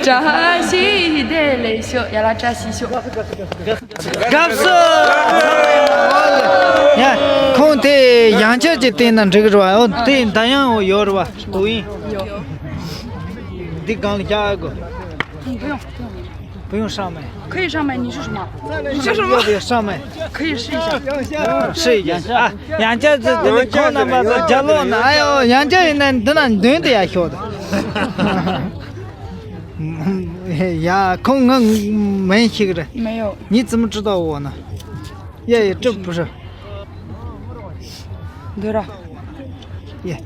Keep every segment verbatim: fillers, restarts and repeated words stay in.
བཀྲ་ཤིས་བདེ་ལེགས་ཤོག་ཡ་ལ་བཀྲ་ཤིས་ཤོག་སྐབས་སུ། ཡ། ཁོང་དེ་ཡང་བསྐྱར་གྱི་སྟེང་ན་འགྲིག་རེད་བ། འོ་དེ་འདི་ཡང་འོ་ཡོད་རེད་བ། དུ་ཡིན། འདི་སྒང་ལ་རྒྱག་དགོས། 不用上麦。可以上麦，你是什么？你是什么？要不要上麦？可以试一下。试一下啊。 ཡང་བསྐྱར་ཚུལ་དེ་ནི་ཁོང་རྣམ་པ་ཚོ་རྒྱབ་ལོག་ན། ཨ་ཡོ། ཡང་བསྐྱར་ཡིན་ན་འདི་ན་མདུན་དུ་ཡར་ཤོག་དང་། ཡ། ཁོང་ང་མིང་ཤེས་ཀྱི་རེད། 没有。你怎么知道我呢？ ཡ་ཡ། 这不是。འདི་ར། ཡ།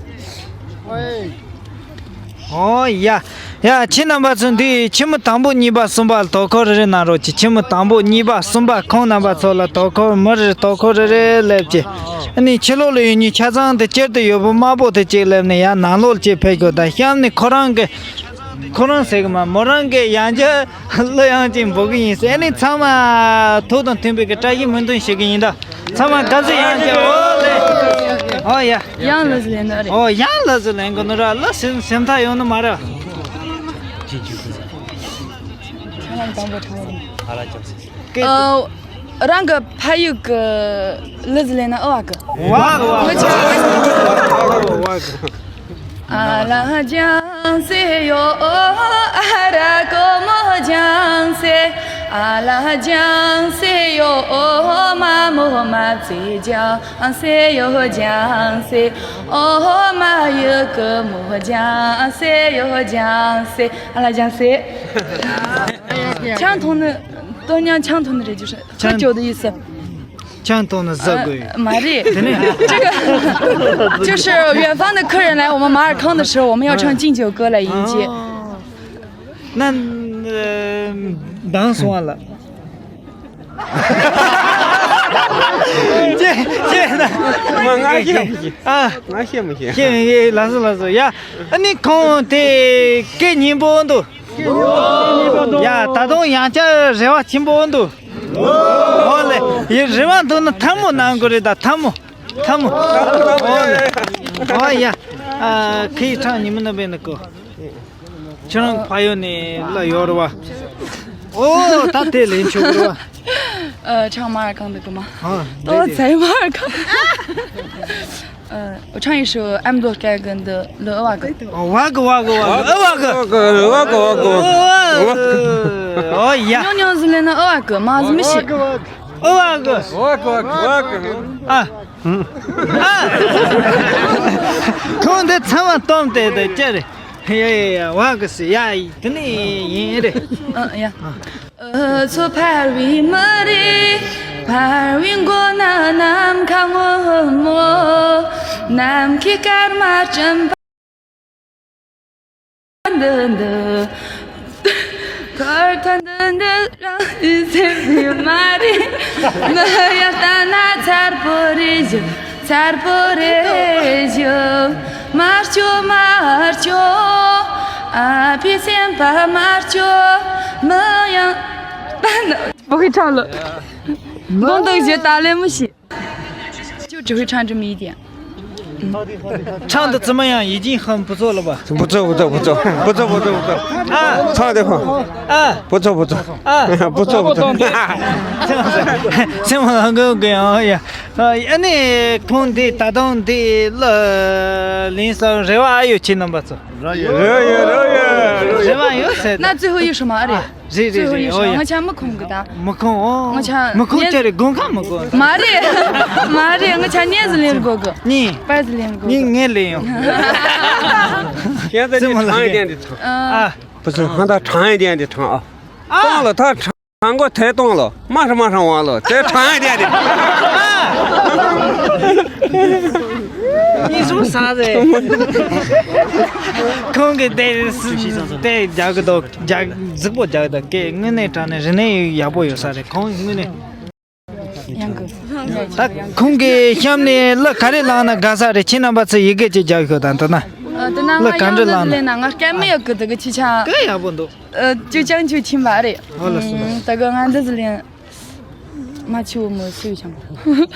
ཨོ་ཡ། ཡ། ཁྱེད་རྣམ་པ་ཚོ་འདི་ཁྱི་མོ་དང་པོ་གཉིས་པ་གསུམ་པ་ལ་དོ་ཁུར་རེ་རེ་གནང་རོགས་གྱིས། ཁྱི་མོ་དང་པོ་གཉིས་པ་གསུམ་པ་ཁོང་རྣམ་པ་ཚོ་ལ་དོ་ཁུར། མི་རེ་དོ་ཁུར་རེ་རེ་སླེབས་གྱིས། ཨ་ནི་ཕྱི་ལོགས་ལ་ཡོད་མཁན་ཆ་ཚང་དེ་སྤྱིར་དུ་ཡོད་པོ་དམར་པོ་དེ་གཅིག་སླེབས་ནས་ཡར་ནང་ལོགས་ལ་གཅིག་ཕེབས་དགོས། ད་གཤམ་ནས་ཁོ་རང་གི། ཁོ་རང་ཟེར་གི་མ། མོ་རང་གི་ཡང་བསྐྱར་གླུ་དབྱངས་ཅིག་འབུལ་གི་ཡིན་ཟེར། ཨ་ནི་ཚང་མ་ཐུགས་དང་མཐུན་པའི་གི་བཀྲ་ཤིས་སྨོན་འདུན་ཞུ་གི་ཡིན་ད། ཚང་མ་དགའ་བསུ་ཡང་བསྐྱར། ཨོ་ལེ། ཨོ་ཡ། ཡང་གླུ་ཟིག་ལེན་ནི་རེད། ཨོ་ཡང་གླུ་ཟིག་ལེན་དགོས་ནི་ར། གླུ་སེམས་སེམས་ཐག་ཡོང་ནི་མ་རེད། ཨ། རང་གི་ཕ་ཡུལ་གི་གླུ་ཟིག་ལེན་ན་ཨེ་བ་གི། བ་གི། བ་གི། ཨ་ལ་ཅང་སེ་ཡོ། ཨ་ར་ཀོ་མོ་ཅང་སེ། ཨ་ལ་ཅང་སེ་ཡོ། མ་མོ་མ་ཙེ་ཅང་སེ་ཡོ། ཅང་སེ། ཨོ་མ་ཡུ་ཀོ་མོ་ཅང་སེ་ཡོ། ཅང་སེ། ཨ་ལ་ཅང་སེ། ཆང་འཐུང་ནི། 多年 ཆང་འཐུང་ནི་རེད། 就是 喝酒的意思。 ཆང་འཐུང་ནི་ཟ་དགོས། 呃，མ་རེད། དེ་ནས། 这个就是远方的客人来我们马尔康的时候，我们要唱敬酒歌来迎接。 ཨ། ན། ཨ། མདང་སོང་བ་ལ། ཅེ། ཅེ་ན། མ། ང་ཤེས་མི་ཤེས། ཨ། ང་ཤེས་མི་ཤེས། ཤེས་མི་ཤེས། ལགས་སོ། ལགས་སོ། ཡ། ཨ་ནི་ཁོང་དེ་སྐད་སྙན་པོ་འདུག་ཡ། ད་དུང་ཡང་བསྐྱར་རེ་བ་ཆེན་པོ་འདུག་འོ་ལེ། ཡི་རེ་བ་འདུག་ན་ཐལ་མོ་གནང་དགོས་རེད་ད། ཐལ་མོ། ཐལ་མོ། འོ་ལེ། འོ་ཡ། ཨ། ཁི་ཁྲང་ཉི་མ་ན་བེ་ན་ཀོ། ཁྱེད་རང་ཕ་ཡུལ་ནས་གླུ་ཡོད་རེད་བ། ཨོ། ད་དེ་ལེན་ཆོག་གི་རེད་བ། 呃，唱马尔康的歌吗？ ཨ། 多才马尔康。 呃，我唱一首 M Dot Dragon 的 Le Oak。 ཨོ། བ་གི། བ་གི། བ་གི། ཨ། བ་གི། བ་གི། བ་གི། བ་གི། ཨོ་ཡ། 妞妞 ཟིག་ལེན་ན་ཨེ་བ་གི། མ་ཟིག་མི་ཤེས། เออ བ་གི། เออ བ་གི། เออ བ་གི། เออ ཨ། ཨ། ཁོང་འདི་ཚང་མ་སྟོན་དེ་དེ་ཅི་རེད། ཡ་ཡ་ཡ། བ་གི་སི། ཡ། དེ་ནས་ཡིན་རེད། ཨ། ཡ། ཨ། འུ་ཚོ་ཕ་རུའི་མི་རེད། ཕ་རུའི་མགོ་ན་ནམ་མཁའ་སྔོན་མོ། ནམ་མཁའི་སྐར་མ་སྤྲིན་པ་འདི་འདི། ཐར་ཐར་འདི་འདི་རང་ཡིན་ཟེར་ནི་མ་རེད། མི་ཡ་ལྟ་ན་མཚར་པོ་རེད་ཞུ། མཚར་པོ་རེད་ཞུ། མ་སྐྱོ་མ་སྐྱོ། ཨ་ཕའི་སེམས་པ་མ་སྐྱོ། མི་ཡང་། 不会唱了。 མགོ་འདོགས་བྱེད། ད་ལན་མི་ཤེས། 就只会唱这么一点。 唱的怎么样？已经很不错了吧？ 不错，不错，不错，不错，不错，不错。啊。唱得好。啊。不错，不错。啊。不错，不错。 སེམས་ལ་འགུལ་གི་ཡང་ཡ། ཨ་ནི་ཁོང་འདི་ད་དུང་འདི་གླུ་ལེན་ས་རེ་བ་ཨ་ཡོད། ཁྱེད་རྣམ་པ་ཚོ། རེ་བ་ཡོད། རེ་བ་ཡོད། རེ་བ་ཡོད་ཟེར། 那最后一首吗？ ཨ་རེད། རེད་རེད། 最后一首 རེད། ཨོ་ཡ། 我唱不空的。 མི་ཁོང་། ཨོ། 我唱 མི་ཁོང་ཅི་རེད། དགུན་ཁ་མི་དགོས། མ་རེད། མ་རེད། 我唱 གཉིས་ཟིག་ལེན་དགོས་གི། གཉིས། པར་ཟིག་ལེན་དགོས་གི། གཉིས་ངས་ལེན་ཡོང་། 现在你唱一点的唱。 ཨ། 不是，让他唱一点的唱啊。 ཨ། 当了，他唱过太动了，马上马上完了，再唱一点的。 你说啥子？ ཁོང་གིས་དེ་དེ་རྒྱག་གི་འདུག་རྒྱག་རྫིག་པོ་རྒྱག་གི་འདུག་སྐད་དངོས་གནས་དྲང་གནས་རིག་གནས་ཡག་པོ་ཡོད་ས་རེད། ཁོང་དངོས་གནས། ཡང་གི། ད་ཁོང་གིས་གཤམ་ནས་གླུ་ག་རེ་བླངས་ན་དགའ་ས་རེད། ཁྱེད་རྣམ་པ་ཚོས་ཡི་གེ་ཅིག་རྒྱག་ཤོག་དང་། དེ་ན། ཨ། དེ་ན་གླུ་ང་ག་འདྲ་ཡང་བླངས་ན། ལེན་ན་ང་སྐད་མི་ཡག་གི། དེ་གི་ཆི་ཆ། སྐད་ཡག་པོ་འདུག་ཨ། ཅུ་ཅང་ཅུ་ཆིན་པ་རེད། ཨོ་ལགས་སོ། ཨ། དེ་གི་ང་འདི་ཟིག་ལེན། མ་ཆུ་མོ་སུ་ཆང་།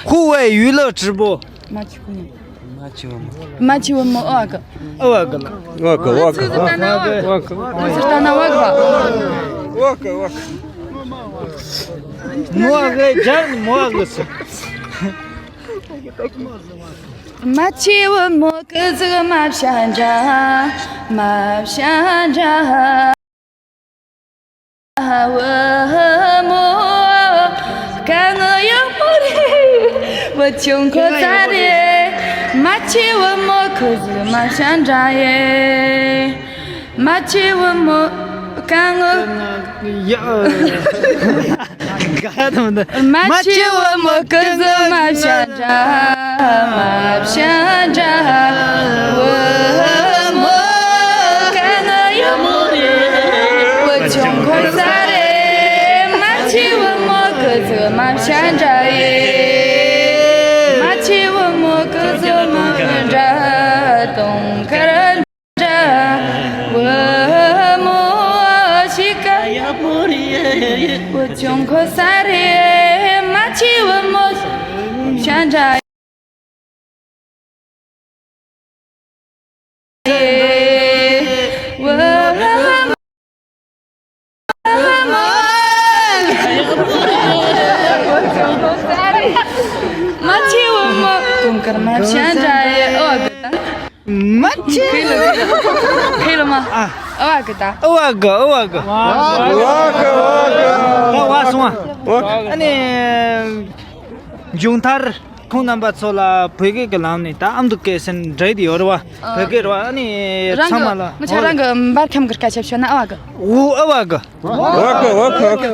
户外娱乐直播。 མ་ཆུ་མོ། མ་ཆེ་བུ་མོ། མ་ཆེ་བུ་མོ་ཨ་གི། ཨ་བ་གི་ལ། བ་གི་བ་གི། ཚིག་ཟིག་ལྟ་ན་བ་གི། བ་གི་བ་གི། ཚིག་ཟིག་ལྟ་ན་བ་གི་བ། བ་གི་བ་གི། མོ་ཨ་གི་ཇར་མོ་ཨ་གི་སི། མ་ཆེ་བུ་མོ་གི་ཟིག་མ་བྱ་འདྲ། མ་བྱ་འདྲ། བུ་མོ་དཀའ་ངལ་ཡོད་མོ་རེད། བུ་ཆུང་ཁོ་ཚ་རེད། མ་ཆེ་བུ་མོ་ཁོ་ཟིག་མ་བྱ་འདྲ་ཡེ། མ་ཆེ་བུ་མོ་དཀའ་ངལ། ཡ། ག་དང་འདི། མ་ཆེ་བུ་མོ་ཀི་ཟི་མ་བྱ་འདྲ། མ་བྱ་འདྲ། བུ་མོ་ཀ་ན་ཡ་མོ་རེ། བུ་ཆུང་ཁོ་ས་རེ། མ་ཆེ་བུ་མོ་ཀི་ཟི་མ་བྱ་འདྲ་ཡེ། མ་ཆེ་བུ་མོ་ཀི་ཟི་མ་བྱ་འདྲ། དུང་དཀར། འདྲ། བུ་མོ་ཞིག་ག་ཡག་པོ་རེད། བུ་ཆུང་ཁོ་ས་རེད། མ་ཆེ་བུ་མོ་ཤ་འདྲ། བུ་མོ། མ་ཆེ་བུ་མོ་དུང་དཀར་མ་ཤ་འདྲ་ཡེ། ཨོ་གི་ད། མ་ཆེ། ཁེ་ལོ་ཁེ་ལོ་མ། ཨ། ཨོ་གི་ད། ཨོ་གི་ཨོ་གི། ད་བ་སོང་ཨ། ཨ་ནི། མཇུག་མཐར་ཁོང་རྣམ་པ་ཚོ་ལ་བོད་སྐད་ཀྱི་ལམ་ནས་ད་ཨ་མདོ་སྐད་ཟེར་འདྲ་ཡི་ཡོད་རེད་བ། བོད་སྐད་རེད་བ། ཨ་ནི་རང་ཚང་མ་ལ། ང་ཆ་རང་གི་འབར་ཁམས་ཀྱི་སྐད་ཆ་བཤད་ན་ཨ་བ་གི། འོ་ཨ་བ་གི། བ་གི་བ་གི་བ་གི།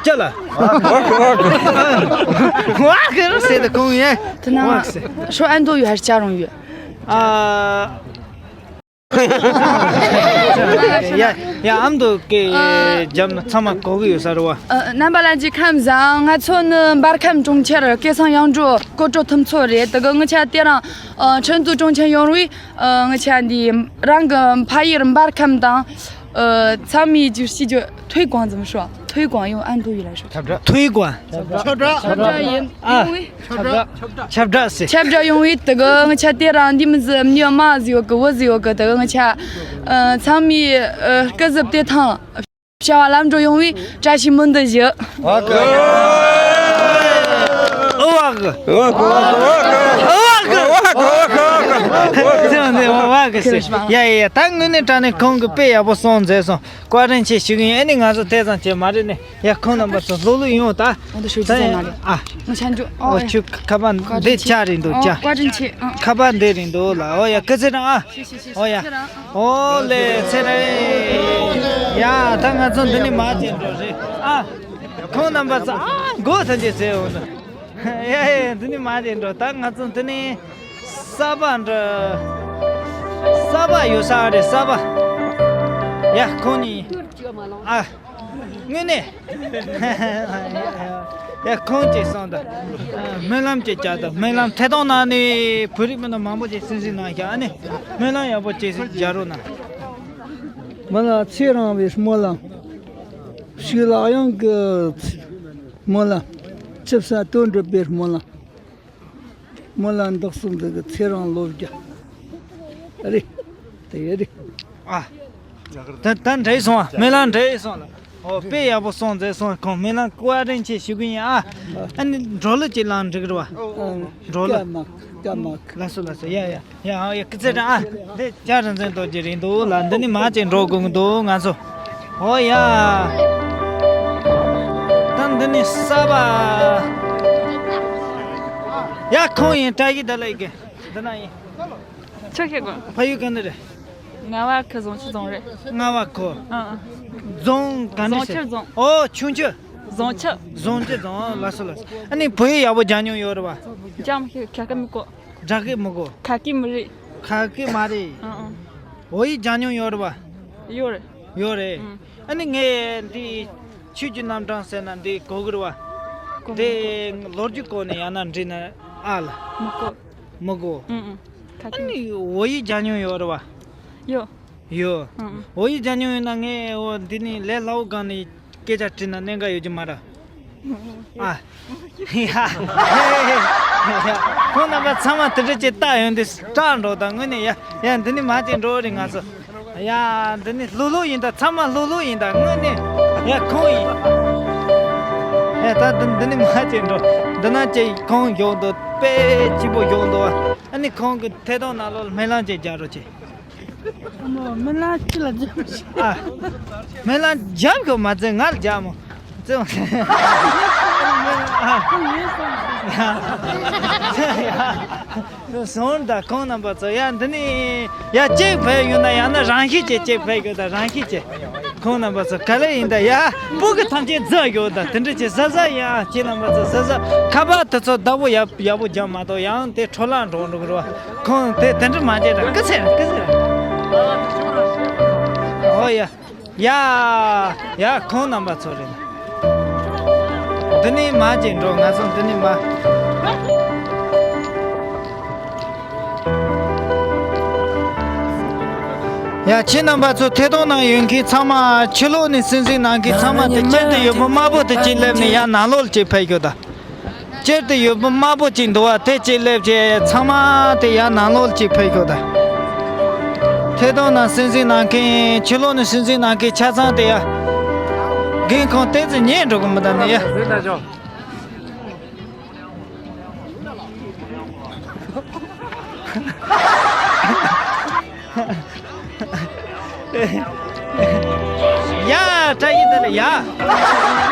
ཅི་ལ། བ་གི་བ་གི། བ་གི་རུ་ཟེར་ཏེ་གོང་ཡེ། དེ་ན་ཧྲོ་ཨན་དོ་ཡོད་ཧར་ཅ་རུང་ཡོད། ཨ། ཡ་ཡ་ཨ་མདོ་སྐད་རྒྱབ་ན་ཚང་མ་གོ་གི་ཡོད་ས་རེད་བ། ཨ། རྣམ་པ་ལྷན་རྒྱས་ཁམས་བཟང་། ང་ཚོ་ནི་འབར་ཁམས་གྲོང་ཁྱེར་སྐལ་བཟང་ཡོངས་འགྲོ་སྐོར་བྲོ་ཐུམ་ཚོ་རེད། དེ་གི་ང་ཆ་དེ་རིང་ཨ་ཁྲིན་ཏུའུ་གྲོང་ཁྱེར་ཡོང་རུང་ཨ་ང་ཆ་འདི་རང་གི་ཕ་ཡུལ་འབར་ཁམས་དང་ཨ་ཚང་མའི་རྒྱུ་ཤི་རྒྱུ་ཐོས་ཀོང་ཙམ་ཧྲོ། ཐོས་ཀོང་ཡོང་ཨན་དུ་ཡི་ལ་ཧྲོ། ཁྱབ་བསྒྲགས། ཐོས་ཀོང་། ཁྱབ་བསྒྲགས། ཁྱབ་བསྒྲགས་ཡིན། ཨ། ཡོང་བའི། ཁྱབ་བསྒྲགས། ཁྱབ་བསྒྲགས་ཟེར། ཁྱབ་བསྒྲགས་ཡོང་བའི་དེ་གི་ང་ཆ་དེ་རིང་འདི་མི་ཟི་མི་ཡོད་མ་ཟི་ཡོད་གི་བུ་ཟི་ཡོད་གི། དེ་གི་ང་ཆ་ཨ་ཚང་མའི་ཨ་སྐུ་གཟུགས་བདེ་ཐང་བྱ་བ་ལམ་འགྲོ་ཡོང་བའི་བཀྲ་ཤིས་སྨོན་འདུན་ཞུ། ཨོ་གི། ཨོ་བ་གི། ཨོ་གི། ཨོ་གི། ཨོ་གི། ཡ་ཡ་ཡ། ད་དངོས་གནས་དྲང་གནས་ཁོང་གི་དཔེ་ཡག་པོ་གསུངས་མཛད་སོང་། བཀའ་དྲིན་ཆེ་ཞུ་གི་ཡིན། ཨ་ནི་ང་ཚོ་དེ་ཙམ་བྱས་མ་རེད་ནི། ཡ་ཁོང་རྣམ་པ་ཚོ་ལོ་ལོ་ཡོང་ད། ཨོ་ད་ཞུ་རྒྱུ་ཙམ་མ་རེད། ཨ། ང་ཆ་འཇུ། ཨོ་ཨོ་ཡ། ཁྱོད་ཁ་པར་འདི་བཅར་རེད་འདུག་ཨོ་བཅར། བཀའ་དྲིན་ཆེ། ཨ། ཁ་པར་འདི་རེད་འདུག་ལ། ཨོ་ཡ་སྐུ་ཚེ་རིང་ཨ། ཤི་ཤི་ཤི། ཨོ་ཡ། ཤི་རང་། ཨོ་ལེ་ཚེ་རིང་། ཡ་ད་ང་ཚོ་འདི་ནས་མར་ཅིག་འགྲོ་རེད་ཨ། ཁོང་རྣམ་པ་ཚོ་ཨ་མགོ་ཐོན་ཅིག་ཟེར་འོང་ནི། ཡ་ཡ་འདི་ནས་མར་ཅིག་འགྲོ། ད་ང་ཚོ་འདི་ནས་གསར་པ་འདྲ། གསར་པ་ཡོད་ས་རེད་གསར་པ། ཡ་ཁོང་གཉིས་ཨ། དངོས་གནས། ཡ་ཁོང་ཅིག་སོང་ད། སྨོན་ལམ་ཅིག་བྱ་ད། སྨོན་ལམ་ཐད་གཏོང་ནང་ནས་བོད་རིགས་མི་སྣ་མང་པོ་ཅིག་སེམས་སྲིད་གནང་ཤག་ཨ་ནི་སྨོན་ལམ་ཡག་པོ་ཅིག་རྒྱག་རོགས་གནང་། མི་ལ་ཚེ་རིང་བའི་སྨོན་ལམ། ཕྱུགས་ལག་གཡང་གི་སྨོན་ལམ། ཆིབས་ས་དོན་འགྲུབ་པའི་སྨོན་ལམ། སྨོན་ལམ་འདི་གསུམ་འདི་གི་ཚེ་རིང་ལོ་བརྒྱ། རེད། དེ་རེད། ཨ། ད་ད་འདྲེས་སོང་ཨ། སྨོན་ལམ་འདྲེས་སོང་ལ། ཨོ་དཔེ་ཡག་པོ་སོང་མཛད་སོང་། ཁོང་སྨོན་ལམ་བཀའ་དྲིན་ཆེ་ཞུ་གི་ཡིན་ཨ། ཨ་ནི་འགྲོ་ལུགས་ཅིག་ལངས་འགྲིག་རེད་བ། འགྲོ་ལུགས། སྐར་མ་སྐར་མ། ལགས་སོ་ལགས་སོ། ཡ་ཡ་ཡ། ཨ་ཡ་སྐུ་ཚེ་རིང་ཨ། འདི་ལྕགས་རིན་ཆེན་རྡོ་རྗེ་རེད་འདུག་ལ། འདི་ནི་མ་ཅིག་འགྲོ་དགོས་ཀྱི་འདུག་ང་ཚོ། ཨོ་ཡ། ད་འདི་ནི་གསར་པ། ཡ་ཁོང་ཡིན། བཀྲ་ཤིས་བདེ་ལེགས་ཀྱི། འདི་ན་ཡིན། ཆོ་ཤེས་གོ། ཕ་ཡུལ་ག་ནས་རེད། རྔ་བ་ཁུལ་ཟུང་ཆུ་རྫོང་རེད། རྔ་བ་ཁུལ། ཨ་ཨ། རྫོང་ག་ནས་ཟུང་ཆུ་རེད། རྫོང་། ཨོ་ཆུང་ཆུ། ཟུང་ཆུ། ཟུང་ཆུ་རྫོང་། ལགས་སོ་ལགས་སོ། ཨ་ནི་བོད་ཡིག་ཡག་པོ་སྦྱང་མྱོང་ཡོད་རེད་བ། སྦྱང་མི་ཤེས། ཁ་ཁ་མི་གོ། སྦྲག་གི་མི་གོ། ཁ་སྐད་མི་རེད། ཁ་སྐད་མ་རེད། ཨ་ཨ། བོད་ཡིག་སྦྱང་མྱོང་ཡོད་རེད་བ། ཡོད་རེད། ཡོད་རེད། ཨ་ནི་ངས་འདི་ཆོས་ཀྱི་རྣམ་གྲངས་ཟེར་ན་འདི་གོ་གི་རེད་བ། གོ་མི་གོ། དེ་ལོ་རྒྱུས་སྐོར་ནས་ཡང་ན་འདྲི་ན་ཨ་ལ། མི་གོ། མི་གོ། ཨུ་ཨུ། ཁ་ཨ་ནི་བོད་ཡིག་སྦྱང་མྱོང་ཡོད་རེད་བ། ཡོད། ཡོད། ཨུ་ཨུ། བོད་ཡིག་སྦྱང་མྱོང་ཡོད་ན་ངས་འོ་འདི་ནི་ལས་སླ་བོ་སྒང་ནས་སྐད་ཆ་དྲིས་ན་གནད་འགག་ཡོད་ཀྱི་མ་རེད། ཨ། ཡ། ཡ། ཁོང་རྣམ་པ་ཚང་མ་དེ་འདྲ་ཅིག་བལྟ་ཡོང་དུས་སྐྲག་འགྲོ་དང་དངོས་གནས། ཡ་ཡ། འདི་ནས་མར་ཅིག་འགྲོ་རེད་ང་ཚོ། ཡ། འདི་ནས་ལྷུག་ལྷུག་ཡིན་ད། ཚང་མ་ལྷུག་ལྷུག་ཡིན་ད་དངོས་གནས། ཡ། ཁོང་ཡིན། ཡ། ད་འདི་འདི་ནས་མར་ཅིག་འགྲོ། འདི་ན་ཅིག་ཁོང་བཞུགས་འདུག་དཔེ་སྐྱིད་པོ་བཞུགས་འདུག་ཨ་ནི་ཁོང་གི་ཐད་གཏོང་ནང་ལོགས་སྨོན་ལམ་ཅིག་རྒྱག་རོགས་གྱིས། སྨོན་ལམ་ཅི་ལ་རྒྱབ་ཞིག་ཨ། སྨོན་ལམ་རྒྱབ་གི་མ་ཚད་ང་ལ་རྒྱབ་མོ། ཙི་མོ། ཨ། སོང་ད་ཁོང་རྣམ་པ་ཚོ། ཡ། འདི་ནས་ཡ་གཅིག་ཕེབས་ཡོང་ན། ཡང་ན་རང་ཤི་བྱེད། གཅིག་ཕེབས་ཡོང་ད་རང་ཤི་བྱེད། ཁོང་རྣམ་པ་ཚོ་ག་ལེ་ཡིན་ད། ཡ། སྤུ་གུ་ཐམས་ཅད་རྫི་ཡོད་ད། དེ་འདྲ་བྱེད་ཟ་ཟ་ཡ། ཁྱེད་རྣམ་པ་ཚོ་ཟ་ཟ། ཁ་པར་དེ་ཚོ་བདག་པོ་ཡག་ཡག་པོ་རྒྱབ་མ་གཏོགས་ཡང་དེ་འཕྲོ་བརླག་འགྲོ་འགྲོ་གི་རེད་བ། ཁོང་དེ་དེ་འདྲ་མ་བྱེད་ར། སྐུ་ཚེ་ར། སྐུ་ཚེ་ར། ཨོ་ཡ། ཡ། ཡ། ཁོང་རྣམ་པ་ཚོ་རེད། འདི་ནས་མར་ཅིག་འགྲོ། ང་ཚོ་འདི་ནས་མར། ཡ། ཁྱེད་རྣམ་པ་ཚོ་ཐད་གཏོང་ནང་ཡོད་མཁན་ཚང་མ། ཕྱི་ལོགས་ནས་གསན་གཟིགས་གནང་མཁན་ཚང་མ་དེ་སྤྱིར་དུ་ཡོད་པོ་དམར་པོ་དེ་གཅིག་སླེབས་ནས་ཡར་ནང་ལོགས་ལ་ཅིག་ཕེབས་ཤོག་ད། སྤྱིར་དུ་ཡོད་པོ་དམར་པོ་གཅིག་འདུག་བ། དེ་གཅིག་སླེབས་བྱས་ཚང་མ་དེ་ཡར་ནང་ལོགས་ལ་ཅིག་ཕེབས་ཤོག་ད། ཐད་གཏོང་ནང་གསན་གཟིགས་གནང་མཁན། ཕྱི་ལོགས་ནས་གསན་གཟིགས་གནང་མཁན་ཆ་ཚང་དེ་ཡ། རྒན་ཁོང་བསྟན་འཛིན་ཉན་འགྲོ་གི་མི་འདུག་ནི་ཡ། ཡ། བཀྲ་ཤིས་བདེ་ལེགས་ཡ། ཨ་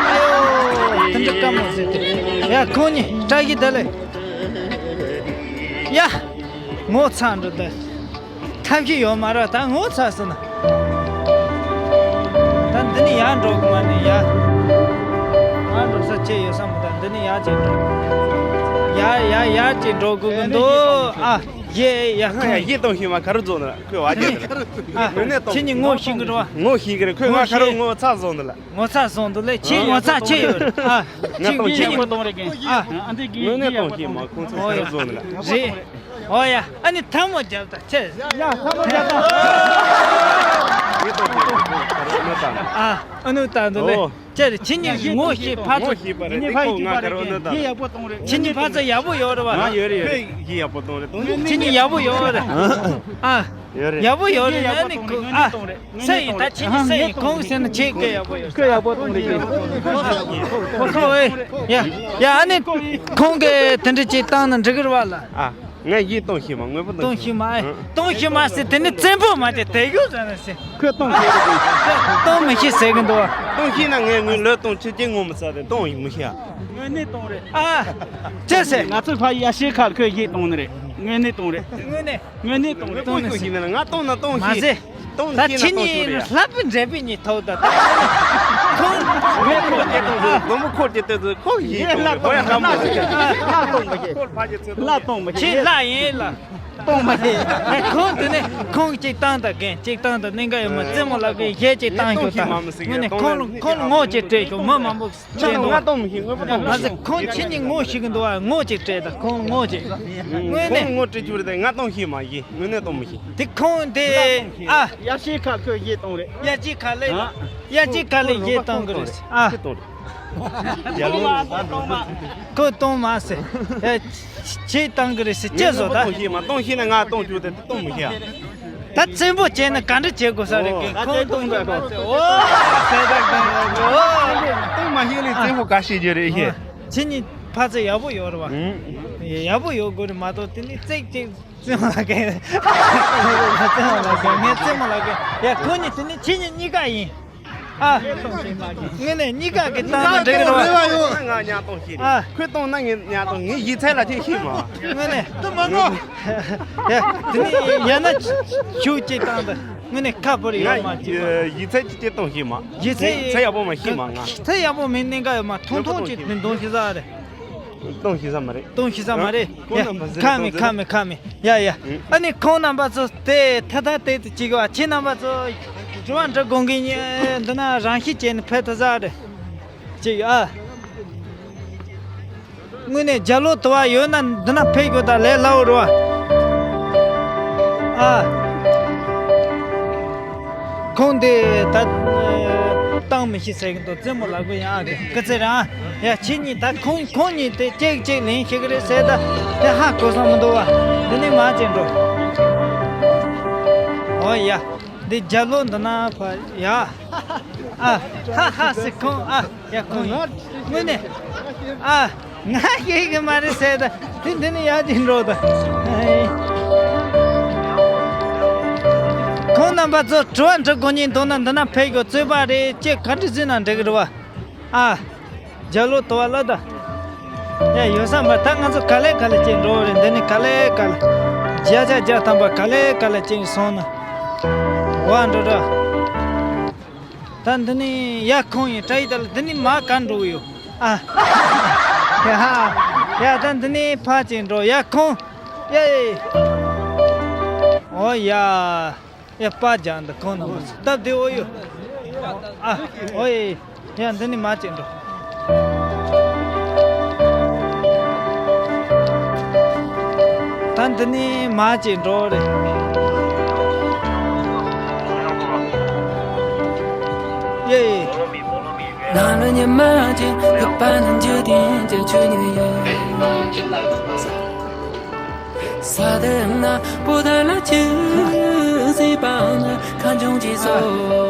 ཡོ། དེ་འདྲ་དཀའ་མོ་ཟེར་ཏེ། ཡ། ཁོང་གཉིས་བཀྲ་ཤིས་བདེ་ལེགས་ཡ། ངོ་ཚ་འགྲོ་ད། ཐབས་ཤེས་ཡོད་མ་རེད། ད་ངོ་ཚ་སོང་ན། ད་འདི་ནས་ཡར་འགྲོ་གི་མ་ནི་ཡ། ང་འགྲོ་ས་ཆེ་ཡོད་ས་མི་འདུག་འདི་ནས་ཡར་ཅིག་འགྲོ། ཡར་ཡར་ཡར་ཅིག་འགྲོ་དགོས་ཀྱི་འདུག་ཨ། ཡེ་ཡ། ཁོང་ཡ། ཡེ་གཏོང་ཤེས་མ་ག་རུ་རྫོགས་ནི་ལ་ཁོས་བ་ཁྱེད་ནི། ཨ། ངོས་ནས་གཏོང་། ཁྱེད་ནི་ངོ་ཤེས་གི་རེད་བ། ངོ་ཤེས་གི་རེད། ཁོས་ང་ག་རུ་ངོ་ཚ་བཟོ་ནི་ལ། ངོ་ཚ་བཟོ་འདུག་ལེ། ཁྱེད་ངོ་ཚ་ཆེ་ཡོད་རེད། ཨ། ང་གཏོང་ཁྱེད་ཤེས་ངོ་གཏོང་རེད་གན། ཨ། ཨ་འདི་གི་ངོས་ནས་གཏོང་ཤེས་མ། ཁོང་ཚོ་ག་རུ་བཟོ་ནི་ལ། རེད། ཨོ་ཡ། ཨ་ནི་ཐལ་མོ་རྒྱབ་དང་ཆེ། ཡ། ཐལ་མོ་རྒྱབ་དང་། ཨ། ཨ་ནུ་ད་འདུག་ལེ། ཨོ། ཅེ་རེ། ཁྱེད་གཉིས་ངོ་ཤེས་ཕར་ཚུར། ངོ་ཤེས་པ་རེད། དེ་ཁོ་ང་ག་རོ་ནི་ད། ཡ་ཡག་པོ་གཏོང་རེད། ཁྱེད་གཉིས་ཕར་ཚུར་ཡག་པོ་ཡོད་རེད་བ། ང་ཡོད་རེད། ཡོད་རེད། ཡི་ཡག་པོ་གཏོང་རེད། གཏོང་རེད། ཁྱེད་གཉིས་ཡག་པོ་ཡོད་རེད། ཨ། ཡོད་རེད། ཡག་པོ་ཡོད་རེད། ཨ་ནི་ཁོ་ཨ། སེ་ཡིན་ད། ཁྱེད་གཉིས་སེ་ཡིན། ཁོང་སེ་ན་ཁྱེད་ཀྱི་ཡག་པོ་ཡོད། ཁོས་ཡག་པོ་གཏོང་རེད། ཁོ་ཁོ་ཨེ། ཡ་ཡ། ཨ་ནི་ཁོང་གིས་དེ་འདྲ་ཅིག་བཏང་ན་འགྲིག་གི་རེད་བ་ལ། ཨ། ངས་ཡིད་གཏོང་ཤེས་མ། དངོས་པོ་གཏོང་ཤེས་མ། ཨེ། གཏོང་ཤེས་མ་ཟེར་དེ་ནི་བཙན་པོ་མ་དེ་དེ་གཡུག་ཟ་ན་ཟེར། ཁོས་གཏོང་ཤེས་རེད། གཏོང་མི་ཤེས་ཟེར་གི་འདུག་བ། གཏོང་ཤེས་ན་ངས་ངོས་ལོས་གཏོང་ཆེ་ཆེ་ངོ་མི་ཚ་དེ་གཏོང་མི་ཤེས། དངོས་གནས་གཏོང་རེད། ཨ། ཅི་ཟེར། ང་ཚོའི་ཕ་ཡ་ཤེས་ཁ་ཁོས་ཡིད་གཏོང་ནི་རེད། དངོས་གནས་གཏོང་རེད། དངོས་གནས། དངོས་གནས་གཏོང་རེད། གཏོང་ཤེས་ན་ང་གཏོང་ན་གཏོང་མ་ཤེས། ཟེར། གཏོང་ད་ཤེས་ན་ཁྱེད་གཏོང་ཤེས་གཉིས་རེད། ལྷ་བུ་འདྲེ་བུ་གཉིས་ཐོག་ད་ད། ཁོང་། ལོ་མོ་འཁོར་གྱི་ལྟོས་ཚོད་ཁོ་ཡིན་གཏོང་རེད། ཧོ་ཡ་ལྷ་མོ་ཟེར། ལྷ་གཏོང་མ་ཤེས། ལྷ་གཏོང་མ་ཤེས། ཁྱེད་ལྷ་ཡིན་ལ། གཏོང་མ་ཤེས། ཁོང་དེ་ནས་ཁོང་གཅིག་བཏང་ད་རྒན། གཅིག་བཏང་ད་གནད་འགག་ཡོད་མ། རྩེད་མོ་ལབ་མཁན་གཞས་གཅིག་བཏང་ཤོག་ད། དངོས་གནས་ཁོང་ལ་ཁོང་ལ་ངོ་གཅིག་སྤྲད་ཤོག་མི་མང་པོ། ཁྱེད་ང་གཏོང་མི་ཤེས། དངོས་པོ་གཏོང་མ་ཟད་ཁོང་ཁྱེད་གཉིས་ངོ་ཤེས་གི་འདུག་བ། ངོ་གཅིག་སྤྲད་དང་ཁོང་ངོ་གཅིག་དངོས་གནས། ཁོང་ངོ་སྤྲད་རྒྱུ་རེད་དེ་ང་གཏོང་ཤེས་མ་ཡིན། དངོས་གནས་གཏོང་མི་ཤེས། དེ་ཁོང་དེ། ཨ། ཡར་ཤེས་ཁ་ཁོས་ཡིད་གཏོང་རེད། ཡར་ཅིག་ཁ་ལེ། ཨ། ཡར་ཅིག་ཁ་ལེ་ཡིད་གཏོང་གི་རེད། ཨ། ཁོས་གཏོང་མ་ཟེར། ཡ། ཅིག་གཏོང་གི་རེད་ཟེར། ཅི་བཟོ་ད། གཏོང་ཤེས་མ། གཏོང་ཤེས་ན་ང་གཏོང་རྒྱུ་དེ་གཏོང་མི་ཤེས། ད་བཙན་པོ་བྱས་ན་ག་འདྲ་བྱེད་དགོས་ས་རེད་གི། ཨོ། ཁོང་གཏོང་དགོས་པ་ཟེར། ཨོ། ཟེར་ད་གཏོང་དགོས། ཨོ། གཏོང་མ་ཤེས་ལས་བཙན་པོ་ག་ཤེས་རྒྱུ་རེད་ཤེས། ཁྱེད་གཉིས་ཕར་ཚུར་ཡག་པོ་ཡོད་རེད་བ། ཡག་པོ་ཡོད་དགོས་རེད་མ་གཏོགས་དེ་ནི་ཙིག་ཙིག་རྩེད་མོ་ལ་གན། རྩེད་མོ་ལ་གན། ངས་རྩེད་མོ་ལ་གན། ཡ། ཁོ་གཉིས་དེ་ནི་ཁྱེད་གཉིས་གཉིས་ཀ་ཡིན། ཨ། དངོས་གནས་གཉིས་ཀ་གི་བཏང་ན་འགྲིག་གི་རེད་བ། ང་ཉག་གཏོང་ཤེས། ཨ། ཁོས་གཏོང་ན་ངས་ཉག་གཏོང་། ངས་ཡིད་ཚད་ལ་ཁྱེད་ཤེས་མ། དངོས་གནས། དེ་མ་ངོ་། ཡ། དེ་ནི་ཡང་ན་ཤུགས་ཅིག་བཏང་དང་། དངོས་གནས་ཁ་བོར་ཡོད་མ་ང་ཅིག་ཡིད་ཚད་ཅིག་ཅིག་གཏོང་ཤེས་མ། ཡིད་ཚད། ཚད་ཡག་པོ་མ་ཤེས་མ་ང་། ཚད་ཡག་པོ་མིན་གནད་འགག་ཡོད་མ། ཐུང་ཐུང་ཅིག་མི་འདོན་ཤེས་ས་རེད། གཏོང་ཤེས་ས་མ་རེད། གཏོང་ཤེས་ས་མ་རེད། ཡ། ཁོང་རྣམ་པ་ཟེར། ཁ་མེད་ཁོང་ཁ་ཟེར། མེད་ཁ་མེད། ཡ་ཡ། ཨ་ནི་ཁོང་རྣམ་པ་ཚོ་དེ་ཐ་ཐ་དེ་དུ་གཅིག་བ། ཁྱེད་རྣམ་པ་ཚོ་དྲི་བ་འདྲི་དགོངས་གི་ཉེ་འདི་ན་རང་ཤི་བྱས་ནས་ཕེབས་ཐུབ་ས་རེད། གཅིག་ཨ། དངོས་གནས་རྒྱབ་ལོགས་དུ་བ་ཡོད་ན་འདི་ན་ཕེབས་དགོས། ད་ལས་སླ་བོ་རེད་བ། ཨ། ཁོང་དེ་ད་བཏང་མི་ཤེས་ཟེར་གི་འདུག་རྩེད་མོ་ལག་པ་ཡང་ཨ་གི་སྐུ་ཚེ་རིང་། ཡ་ཁྱེད་གཉིས་ད་ཁོང་ཁོང་གཉིས་དེ་གཅིག་གཅིག་ལེན་ཤེས་གི་རེད་ཟེར། ད་དེ་ཧ་གོ་ས་མི་འདུག་བ། འདི་ནས་མར་ཅིག་འགྲོ། ཨོ་ཡ། འདི་རྒྱབ་ལོགས་འདི་ན་ཕ་ཡ། ཨ་ཧ་ཧ་ཟེར་ཁོང་ཨ། ཡ་ཁོང་ཡིན། དངོས་གནས། ཨ། ང་ཤེས་གི་མ་རེད་ཟེར་ད། དེ་འདི་ནས་ཡར་ཅིག་འགྲོ་ད། ཁོང་རྣམ་པ་ཚོ་དྲི་བ་འདྲི་དགོས་ཉེན་འདུག་ན་འདི་ན་ཕེབས་དགོས། རྩོད་པ་རེད་ཅེས་ག་འདྲ་བཟོས་ན་འགྲིག་གི་རེད་བ། ཨ། རྒྱབ་ལོགས་དོ་བ་ལ་ད། ཡ་ཡོད་ས་མ་ད་ང་ཚོ་ག་ལེ་ག་ལེ་ཅིག་འགྲོ་རེད། འདི་ནས་ག་ལེ་ག་ལེ། བརྒྱ་ཆ་བརྒྱ་ཐམ་པ་ག་ལེ་ག་ལེ་ཅིག་སོང་ན། བ་འགྲོ་ར། ད་འདི་ནས་ཡ་ཁོང་ཡིན་བཀྲ་ཤིས་དར་ལ། འདི་ནས་མར་ག་འགྲོ་གི་ཡོད། ཨ། ཡ་ཡ་ད་འདི་ནས་ཕར་ཅིག་འགྲོ། ཡ་ཁོང་། ཡ་ཡ། ཨོ་ཡ། ཡ་པ་རྒྱག་འདི་ཁོང་རྣམས་སྟབས་བདེ་བོ་ཡོད། ཨ། ཨོ་ཡ། ཡ་འདི་ནས་མར་ཅིག་འགྲོ། ད་འདི་ནས་མར་ཅིག་འགྲོ་རེད། ཡེ།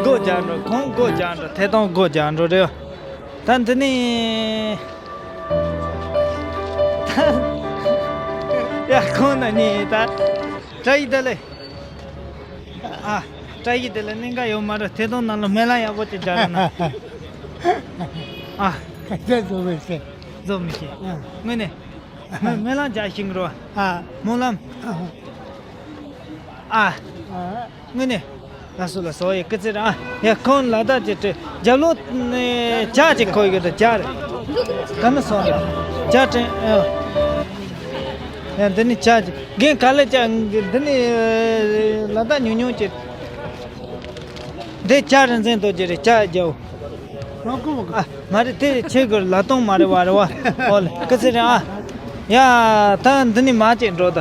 སྒོ་རྒྱག་འགྲོ། ཁོང་སྒོ་རྒྱག་འགྲོ། ཐད་གཏོང་སྒོ་རྒྱག་འགྲོ་རེད། ད་འདི་ནས། ད། ཡ་ཁོང་ན་ནི་ད། བཀྲ་ཤིས་བདེ་ལེགས། ཨ། བཀྲ་ཤིས་བདེ་ལེགས། གནད་འགག་ཡོད་མ་རེད། ཐད་གཏོང་ནང་ལ་སྨོན་ལམ་ཡག་པོ་ཅིག་རྒྱག་རོགས་གནང་། ཨ། ཁ་ཆེ་བཟོ་མི་ཤེས། བཟོ་མི་ཤེས། ཨ། དངོས་གནས། སྨོན་ལམ་རྒྱག་ཤེས་ཀྱི་རེད་བ། ཨ། སྨོན་ལམ། ཨ། དངོས་གནས། ལགས་སོ་ལགས་སོ། ཡ་སྐུ་ཚེ་རིང་། ཡ་ཁོང་ལ་དྭགས་ཀྱི་དྲི་རྒྱབ་ལོགས་ནས་ཇ་ཅིག་ཁོ་ཡོད་ད། ཇ་རེད། ག་ནས་སོང་རེད། ཇ་དྲན། ཡ་འདི་ནས་ཇ་ཅིག་རྒན་ག་ལེ་ཇ་འདི་ནས་ལ་དྭགས་ཉུང་ཉུང་ཅིག་འདི་ཇ་རིན་ཆེན་རྡོ་རྗེ་རེད། ཇ་རྒྱབ། ཨ། མ་རེད། དེ་ཁྱེད་ཀྱི་ལ་སྟོང་མ་རེད་བ། རེད་བ། ཨོ་ལེ། སྐུ་ཚེ་རིང་ཨ། ཡ། ད་འདི་ནས་མར་ཅིག་འགྲོ་ད།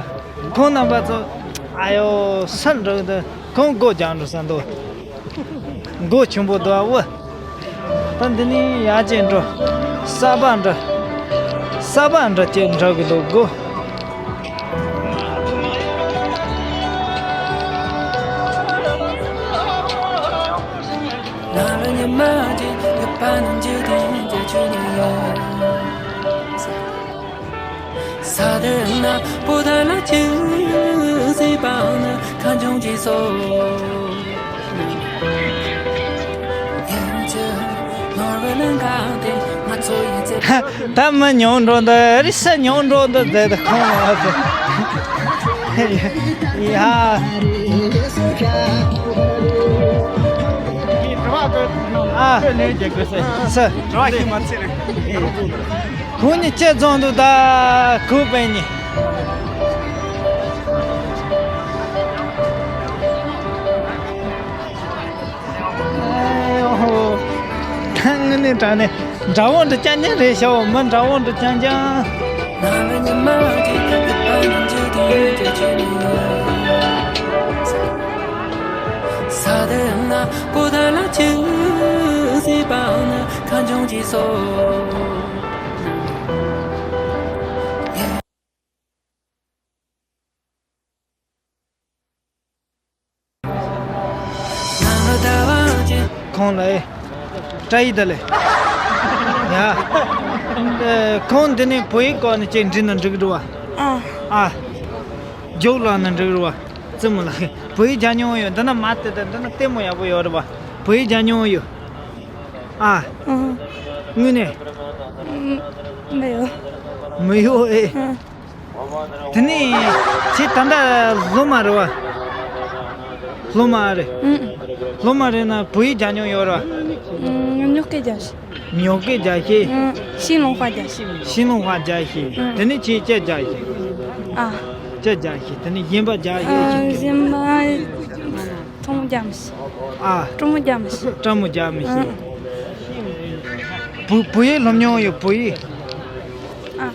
ཁོང་རྣམ་པ་ཚོ། ཨ་ཡོ་སར་འགྲོ་ད། ཁོང་སྒོ་རྒྱག་འགྲོ་ས་འདུག་སྒོ་ཆེན་པོ་འདུག་ཨ། ད་འདི་ནས་ཡར་ཅིག་འགྲོ། གསར་པ་འདྲ། གསར་པ་འདྲ་ཅིག་འགྲོ་གི་འདུག་སྒོ། ད་མི་ཉུང་འགྲོ་འདི། རི་ས་ཉུང་འགྲོ་འདི་ཟེར་ད་ཁོང་ལ་ཟེར། ཡ། ཨ། ས། ཁོང་གཉིས་ཅི་བཟང་འདུག་ད་ཁོ་པས་ནི། ཨེ་ཧོ། ད་དངོས་གནས་དྲང་གནས་དགྲ་བོ་འདྲ་རྐྱང་རྐྱང་རེད་ཤག་མི་དགྲ་བོ་འདྲ་རྐྱང་རྐྱང་། ཁོང་ལ་ཨེ། བཀྲ་ཤིས་བདེ་ལེགས། ཡ། ཨེ། ཁོང་འདི་ནས་བོད་ཡིག་སྐོར་ནས་ཅིག་འདྲི་ན་འགྲིག་གི་འདུག་བ། ཨ། ཨ། རྒྱུགས་ལ་ན་འགྲིག་གི་རེད་བ། རྩེད་མོ་ལ། བོད་ཡིག་སྦྱང་མྱོང་ཡོད། འདི་ན་མ་དེ་དང་འདི་ན་ལྟད་མོ་ཡག་པོ་ཡོད་རེད་བ། བོད་ཡིག་སྦྱང་མྱོང་ཡོད། ཨ། ཨ། དངོས་གནས། མི་ཡོད། མི་ཡོད་ཨེ། ཨ། དེ་ནས་ཁྱེད་ད་ལྟ་སློབ་མ་རེད་བ། སློབ་མ་རེད། ཨང་། སློབ་མ་རེད་ན་བོད་ཡིག་སྦྱང་མྱོང་ཡོད་རེད་བ། ཨང་། ཉོག་གི་རྒྱག་ཤེས། ཉོག་གི་རྒྱག་ཤེས། ཨང་། ཤིང་ལོང་ཧྭ་རྒྱག་ཤེས། ཤིང་ལོང་ཧྭ་རྒྱག་ཤེས། ཨང་། དེ་ནས་ཁྱེད་ཅི་རྒྱག་ཤེས། ཨ། ཅི་རྒྱག་ཤེས། དེ་ནས་གཞན་པ་རྒྱག་ཤེས། ཨ། གཞན་པ། ཁྲོ་མོ་རྒྱག་མི་ཤེས། ཨ། ཁྲོ་མོ་རྒྱག་མི་ཤེས། ཁྲོ་མོ་རྒྱག་མི་ཤེས། ཨང་། བོད་བོད་ཡིག་སློབ་མྱོང་ཡོད། བོད་ཡིག་ཨ།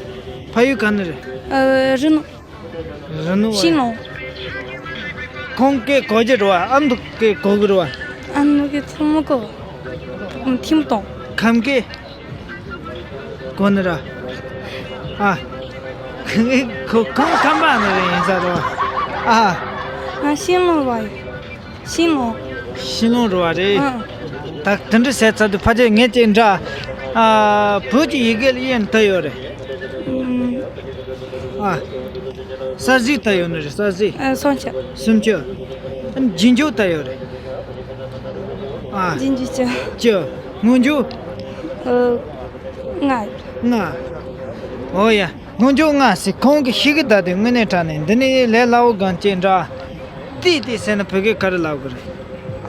ཕ་ཡུལ་ག་ནས་རེད། ཨ། རི་ནོ། རི་ནོ། ཤིང་ལོང་། ཁོང་སྐད་གོ་རྒྱུ་རེད་བ། ཨ་མདོ་སྐད་གོ་གི་རེད་བ། ཨ། ཚོ་མོ་གོ། ཐིམ་དང་། ཁམས་སྐད། གོ་ནི་ར། ཨ། ཁོ་ཁམས་པ་ནི་རེད་ཡིན་ས་རོ། ཨ། ང་ཤིང་ལོང་བ་ཡིན། ཤིང་ལོང་། ཤིང་ལོང་རོ་བ་རེད། ཨ། ད་དེ་འདྲ་ཟེར་ཚར་དུས་ཕལ་ཆེར་ངས་ཅིག་འདྲ། ཨ། བོད་ཀྱི་ཡི་གེ་ལ་དབྱེ་ནི་ད་ཡོད་རེད། ཨ། གསལ་གཟིགས་ལྟ་ཡོད་ནི་རེད། གསལ་གཟིགས། ཨ། སུམ་ཅུ། སུམ་ཅུ། རྗེས་འཇུག་ལྟ་ཡོད་རེད། ཨ། རྗེས་འཇུག་བཅུ། བཅུ། སྔོན་འཇུག་ཨ། ལྔ། ལྔ། འོ་ཡ། སྔོན་འཇུག་ལྔ་ཟེར་ཁོང་གིས་ཤེས་ཀྱི་གདའ་དེ་དངོས་གནས་དྲང་གནས་འདི་ནི་ལས་སླ་བོ་གང་ཅི་འདྲ། ཏི་ཏི་ཟེར་ན་བོད་སྐད་ག་རེ་ལབ་དགོས་རེད།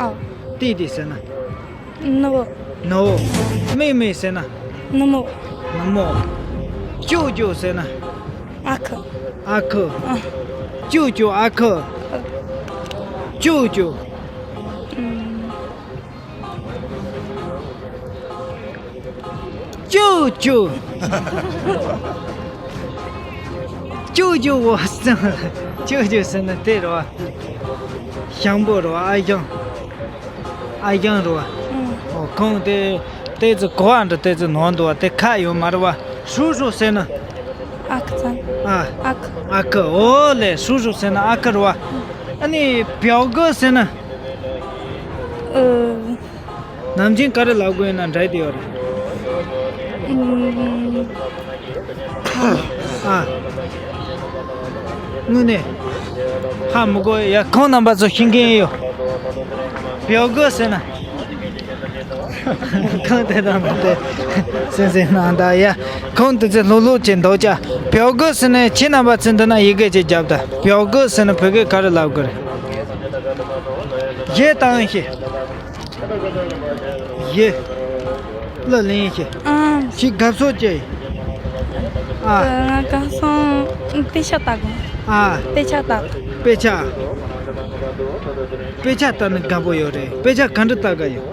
ཨ། ཏི་ཏི་ཟེར་ན། ནུ་བོ། ནུ་བོ། མི་མི་ཟེར་ན། ནུ་མོ། ནུ་མོ། ཅོ་ཅོ་ཟེར་ན། ཨ་ཁུ། ཨ་ཁུ། ཨ། ཅོ་ཅོ་ཨ་ཁུ། ཅོ་ཅོ། ཨུམ། ཅོ་ཅོ། ཅོ་ཅོ་བོ་ཟེར། ཅོ་ཅོ་ཟེར་ན་དེ་རེད་བ། ཞང་པོ་རེད་བ། ཨ་ཞང་། ཨ་ཞང་རེད་བ། ཨུམ། ཨོ། ཁོང་དེ་ཏོག་ཙམ་གོ་བ་འདྲ་ཏོག་ཙམ་ནོར་འདུག་བ། དེ་ཁག་ཡོད་མ་རེད་བ། ཧྲུའུ་ཧྲུའུ་ཟེར་ན། ཨ་ཁུ་ཚང་། ཨ། ཨ་ཁུ། ཨ་ཁུ། ཨོ་ལེ། ཧྲུའུ་ཧྲུའུ་ཟེར་ན་ཨ་ཁུ་རེད་བ། ཨ་ནི་表哥ཟེར་ན། ཨ། ནམ་རྒྱུན་ག་རེ་ལབ་དགོས་ཡོད་ན་འདྲ་དེ་ཡོད་རེད། ཨ། དངོས་གནས་ཧ་མི་གོ་ཡ། ཁོང་རྣམ་པ་ཚོ་ཤེས་མཁན་ཡོད།表哥ཟེར་ན། ཁོང་དེ་དང་དེ་སེམས་སེམས་ནང་ད་ཡ། ཁོང་དེ་ཚོ་ལྷུག་ལྷུག་བྱས་འདུག་ཅག表哥ཟེར་ན་ཁྱེད་རྣམ་པ་ཚོ་འདི་ན་ཡི་གེ་ཅིག་རྒྱབ་ད།表哥ཟེར་ན་བོད་སྐད་ག་རེ་ལབ་དགོས་རེད། གཞས་བཏང་ཤེས། གཞས། གླུ་ལེན་ཤེས། ཨང་། ཁྱེད་དགའ་ཕྱོགས་ཅི། ཨ། ང་དགའ་ཕྱོགས་དཔེ་ཆ་ལྟ་དགོས། ཨ། དཔེ་ཆ་ལྟ། དཔེ་ཆ། དཔེ་ཆ་ལྟ་ན་དགའ་པོ་ཡོད་རེད། དཔེ་ཆ་ག་འདྲ་ལྟ་དགའ་ཡོད།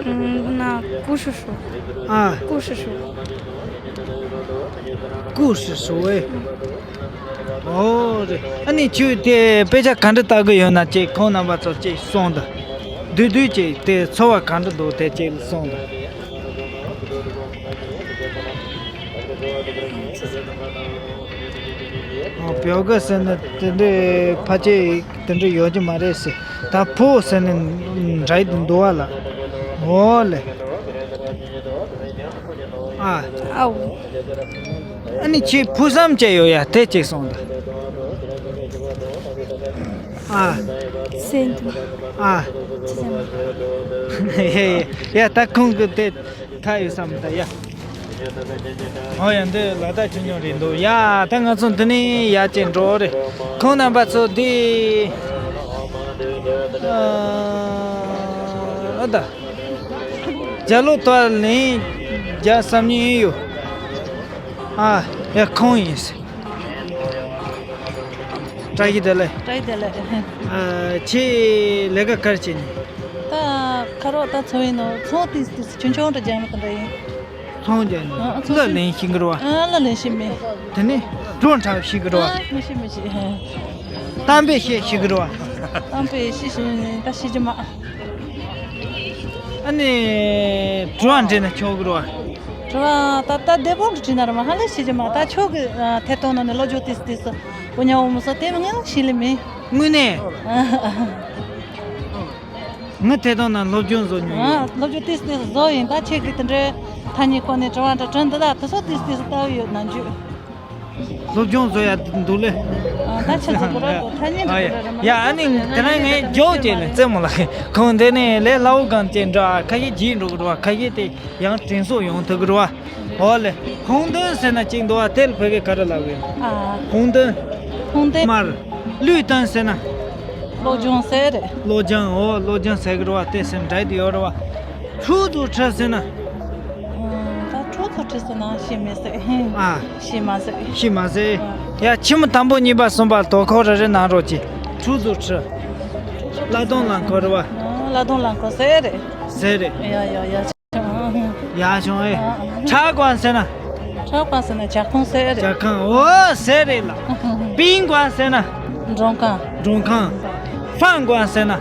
ཨ། ན་故事书། ཨ། 故事书། 故事书ཨེ། ཨོ་རེད། ཨ་ནི་ཁྱོད་དེ་དཔེ་ཆ་ག་འདྲ་ལྟ་གི་ཡོད་ན་ཅིག་ཁོང་རྣམ་པ་ཚོ་ཅིག་གསུངས་དང་། བསྡུས་བསྡུས་ཅིག་དེ་ཚོར་བ་ག་འདྲ་འདུག་དེ་ཅིག་གསུངས་དང་། ཨོ། 表哥ཟེར་ན་དེ་འདྲའི་ཕལ་ཆེར་དེ་འདྲ་ཡོད་ཀྱི་མ་རེད་ཟེར། ད་བུ་ཟེར་ན་འདྲ་འདུག་བ་ལ། ཨོ་ལེ། ཨ། ཨའོ། ཨ་ནི་ཁྱེད་བུ་བསམ་བྱས་ཡོད་ཡ། དེ་གཅིག་གསུངས་དང་། ཨ། སེམས་དང་། ཨ། ཅི་བསམ། ཡ་ཡ་ཡ། ད་ཁོང་གི་དེ་ཁ་ཡོད་བསམ་ད་ཡ། ཨོ་ཡ། འདི་ལ་དྭགས་ཆོས་འབྱུང་རེད་འདུག་ཡ། ད་ང་ཚོ་འདི་ནས་ཡར་ཅིག་འགྲོ་རེད། ཁོང་རྣམ་པ་ཚོ་འདི། ཨ། ཨ་ད། རྒྱ་ལོ་ཏོ་ལིན་རྒྱ་བསམ་ཉིན་ཡོད། ཨ། ཡ་ཁོང་ཡིན། བཀྲ་ཤིས་བདེ་ལེགས། བཀྲ་ཤིས་བདེ་ལེགས། ཨ། ཁྱེད་ལས་ཀ་ག་རེ་བྱེད་ནི། ད་ཁ་རོག་ད་ཚོང་ཡིན་ནོ། ཚོང་ཏིས་ཏིས་ཆུང་ཆུང་འདྲ་རྒྱག་ནི་དེ་འདྲ་ཡིན། ཚོང་རྒྱག་ནི། ཨ། ཚོང་། གླུ་ལེན་ཤེས་ཀྱི་རེད་བ། ཨ། གླུ་ལེན་ཤེས་མེད། དེ་ནས་བྲོ་འཁྲབ་ཤེས་ཀྱི་རེད་བ། ཨ། མི་ཤེས་མི་ཤེས། གཏམ་དཔེ་བཤད་ཤེས་ཀྱི་རེད་བ། གཏམ་དཔེ་ཤེས་ཤེས། ད་ཤེས་ཀྱི་མ། ཨ་ནི་དྲི་བ་འདྲི་ན་ཆོག་གི་རེད་བ། དྲི་བ་ད་ལྟ་བདེ་པོ་འདྲི་ན་ར་མ་ཧ་ལས་ཤེས་ཀྱི་མ། ད་ཁྱོད་ཀྱི་ཐད་གཏོང་ནང་ནས་སློབ་སྦྱོང་ཏིས་ཏིས་སུ་གོ་ཉ་འོ་མོ་སོ་དེ་ངས་ཤེས་ལེ་མེད། དངོས་གནས། ངའི་ཐད་གཏོང་ནང་སློབ་སྦྱོང་བཟོ་མྱོང་ཡོད། ཨ། སློབ་སྦྱོང་ཏིས་ཏིས་བཟོ་ཡིན། ད་ཁྱེད་ཀྱི་དེ་འདྲའི་ཐ་སྙད་སྐོར་ནས་དྲི་བ་འདྲ་དྲི་འདི་དག་དེ་ཚོ་ཏིས་ཏིས་ལྟ་བུ་ཡོད་ནམ་རྒྱུན། སློབ་སྦྱོང་བཟོ་ཡ་འདུག་ལེ། ཨ། ད་ཁྱེད་ཚོ་གོ་ར་གོ་ཐ་སྙད་འདྲ་གོ་ར་ར་མ། ཡ། ཨ་ནི་དེ་རིང་ངས་མགྱོགས་བྱས་ནས་རྩེད་མོ་ལ་ཁོང་དེ་ནས་ལས་སླ་བོ་གང་ཅན་འདྲ། ཁ་ཤས་བརྗེད་འགྲོ་གི་རེད་བ། ཁ་ཤས་དེ་ཡང་དྲན་གསོ་ཡོང་ཐུབ་ཀྱི་རེད་བ། ཨོ་ལེ། ཧུང་ཏོན་ཟེར་ན་གཅིག་འདུག་བ། དེ་ལ་བོད་སྐད་ག་རེ་ལབ་ཡོད། ཨ། ཧུང་ཏོན། ཧུང་ཏོན། དམར། ལུས་ཏོན་ཟེར་ན། སློབ་སྦྱོང་ཟེར་རེད། སློབ་སྦྱོང་། ཨོ། སློབ་སྦྱོང་ཟེར་གི་རེད་བ། དེ་སེམས་འདྲ་དེ་ཡོད་རེད་བ། ཁྲུ་ཚོ་ཁྲི་ཟེར་ན། ཨ། ད་ཁྲུ་ཚོ་ཁྲི་ཟེར་ན་ཤེས་མི་སྲིད། ཨ། ཤེས་མ་སྲིད། ཤེས་མ་སྲིད། ཨ། ཡ། ཆི་མོ་དང་པོ་གཉིས་པ་གསུམ་པ་དོ་ཁོ་རེ་རེ་གནང་རོགས་གྱིས། ཁྲུ་ཚོ་ཁྲི། གླ་གཏོང་རླངས་འཁོར་རེད་བ། ཨ། གླ་གཏོང་རླངས་འཁོར་ཟེར་རེད། ཟེར་རེད། ཡ་ཡ་ཡ། ཡ་བྱུང་ཨེ། ཨ། ཁྲ་ཀོན་ཟེར་ན། ཁྲ་ཀོན་ཟེར་ན་ཇ་ཁང་ཟེར་རེད། ཇ་ཁང་། ཨོ་ཟེར་རེད་ལ། པིང་ཀོན་ཟེར་ན། མགྲོན་ཁང་། མགྲོན་ཁང་། ཧྥང་ཀོན་ཟེར་ན།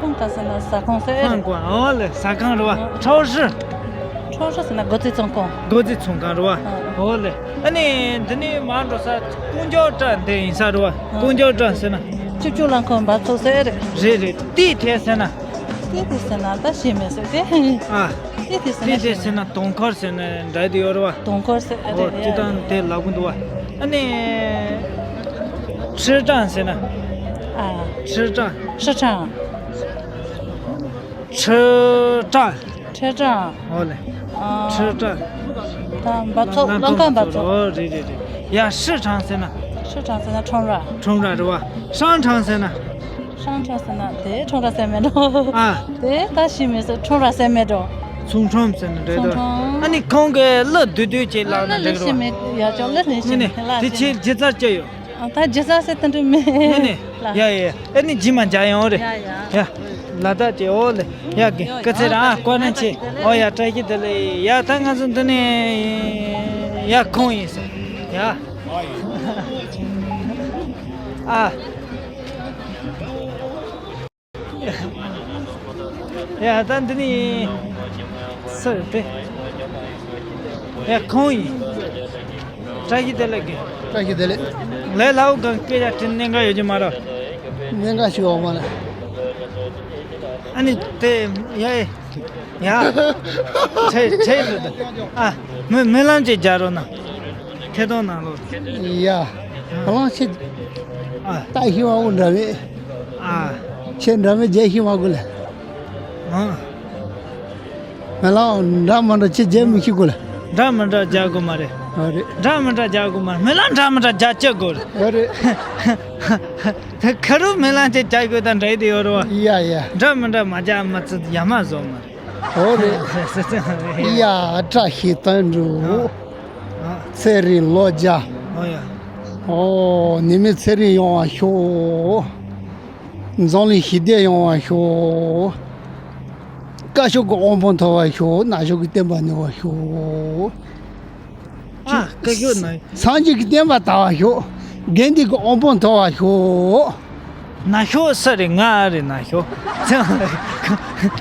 ཧྥང་ ཟེར་ན་ཟ་ཁང་ཟེར། ཧང་ཀོང་། འོ་ལེ། ཟ་ཁང་རེད་བ། ཁྲའོ་ཧྲི། ཁྲའོ་ཧྲི་ཟེར་ན་སྒོ་རྩིས་ཚོང་ཁང་། སྒོ་རྩིས་ཚོང་ཁང་རེད་བ། ཨ། འོ་ལེ། ཨ་ནི་འདི་ནས་མར་འགྲོ་ས་ཀུང་ཅའོ་ཀྲང་དེ་ཡིན་ས་རེད་བ། ཨ། ཀུང་ཅའོ་ཀྲང་ཟེར་ན། ཆུ་བྱུག་རླངས་འཁོར་འབབ་ཚུགས་ཟེར་རེད། རེད་རེད། ཏི་ཐེ་ཟེར་ན། ཏི་ཐེ་ཟེར་ན་ད་ཤེས་མེད་ཟེར་ཏེ། ཨ། ཏི་ཐེ་ཟེར་ན་ཏི་ཐེ་ཟེར་ན་དུང་འཁོར་ཟེར་ན་འདྲ་དེ་ཡོད་རེད་བ། དུང་འཁོར་ཟེར། ཨོ། རེད་ཅི་རེད། དང་དེ་ལབ་གི་འདུག་བ། ཨ་ནི་ཁྲི་ཀྲང་ཟེར་ན། ཨ། ཁྲི་ཀྲང་། ཁྲི་ཀྲང་། ཁྲི་ཀྲང་། ཁྲི་ཀྲང་། ཨོ་ལེ། ཨ། ཁྲི་ཀྲང་། ད་འབབ་ཚུགས། རླངས་འཁོར་འབབ་ཚུགས། ཨོ་རེད་རེད་རེད། ཡ། ཧྲི་ཀྲང་ཟེར་ན། ཧྲི་ཀྲང་ཟེར་ན་ཁྲོམ་ར། ཁྲོམ་ར་རེད་བ། ཧྲང་ཀྲང་ཟེར་ན། ཧྲང་ཀྲང་ཟེར་ན་དེ་ཁྲོམ་ར་ཟེར་མེད་འགྲོ། ཨ། དེ་ད་ཤེས་མེད་ཟེར། ཁྲོམ་ར་ཟེར་མེད་འགྲོ། ཚོང་ཁྲོམ་ཟེར་ན་འདྲ་འདུག། ཚོང་ཁྲོམ། ཨ་ནི་ཁོང་གི་གླུ་བསྡུས་བསྡུས་ཅིག་བླངས་ན་འགྲིག་གི་རེད་བ། ལ་ལ་ཤེས་མེད་ཡ། ཅོག་ལ་ལ་ཤེས་མེད་ལ། དེ་ཅི་ཅི་ཙར་ཅི་ཡོད། ཨ། ད་ཇི་ས་སེ་ཏན་ཏན་མེད། ནི་ནི། ལ། ཡ་ཡ། ཨ་ནི་རྗེས་མ་མཇལ་ཡོང་རེད། ཡ་ཡ། ཡ། ལ་དྭགས་ཀྱི། འོ་ལེ། ཡ། གི་ཡ། སྐུ་ཚེ་རིང་། ཨ། བཀའ་དྲིན་ཆེ། འོ་ཡ། བཀྲ་ཤིས་བདེ་ལེགས། ཡ། ད་ང་ཚོ་འདི་ནས། ཡ། ཁོང་ཡིན་ཟེར། ཡ། ཨ། ཡ། ད་འདི་ནི་སུ་རེད་དེ། ཡ། ཁོང་ཡིན། བཀྲ་ཤིས་བདེ་ལེགས། བཀྲ་ཤིས་བདེ་ལེགས། ལས་སླ་བོ་གང་སྐད་ཆ་དྲིས། གནད་འགག་ཡོད་ཀྱི་མ་རེད། གནད་འགག་ཞིག་ཡོད་མ་རེད། ཨ་ནི་དེ། ཡ་ཡ། ཡ། ཁྲེ་ཁྲེ་རེད་ད། ཨ། མི་མི་ལམ་ཅིག་རྒྱག་རོགས་གནང་། ཐད་གཏོང་ནང་ལོགས། ཡ། ག་ལང་ཆེ། ཨ། ལྟ་ཤེས་མ་དགོས་འདྲ་མེད། ཨ། ཁྱེད་འདྲ་མེད་རྒྱག་ཤེས་མ་དགོས་ལ། ཨ། ང་ལ་འདྲ་མི་འདྲ་ཁྱེད་རྒྱག་མི་ཤེས་དགོས་ལ། འདྲ་མི་འདྲ་རྒྱག་དགོས་མ་རེད། ཨ་རེད། འདྲ་མི་འདྲ་རྒྱག་དགོས་མ་རེད། མི་ལ་འདྲ་མི་འདྲ་རྒྱག་ཅི་དགོས་རེད། ཨ་རེད། དེ་ཁ་རུ་མི་ལ་ཅིག་རྒྱག་དགོས་དང་འདྲ་དེ་ཡོད་རེད་བ། ཡ་ཡ། འདྲ་མི་འདྲ་མ་རྒྱག་མ་ཚུལ་ཡ་མ་བཟོ་མ་རེད། ཨོ་རེད། ཡ། བཀྲ་ཤིས་དོན་གྲུབ། ཨ། ཚེ་རིང་ལོ་བརྒྱ། ཨོ་ཡ། ཨོ། ནད་མེད་ཚེ་རིང་ཡོང་བ་ཤོག། འཛམ་གླིང་ཞི་བདེ་ཡོང་བ་ཤོག། དཀར་ཕྱོགས་ཀྱི་དབང་པོ་མཐོ་བ་ཤོག། ནག་ཕྱོགས་ཀྱི་བསྟན་པ་ནུས་པ་ཤོག། ཨ། དཀར་ཕྱོགས་ན། སངས་རྒྱས་ཀྱི་བསྟན་པ་དར་བ་ཤོག། དགེ་འདུན་གྱི་དབང་པོ་མཐོ་བ་ཤོག། ནག་ཕྱོགས་སུ་རེད། ང་རེད་ནག་ཕྱོགས།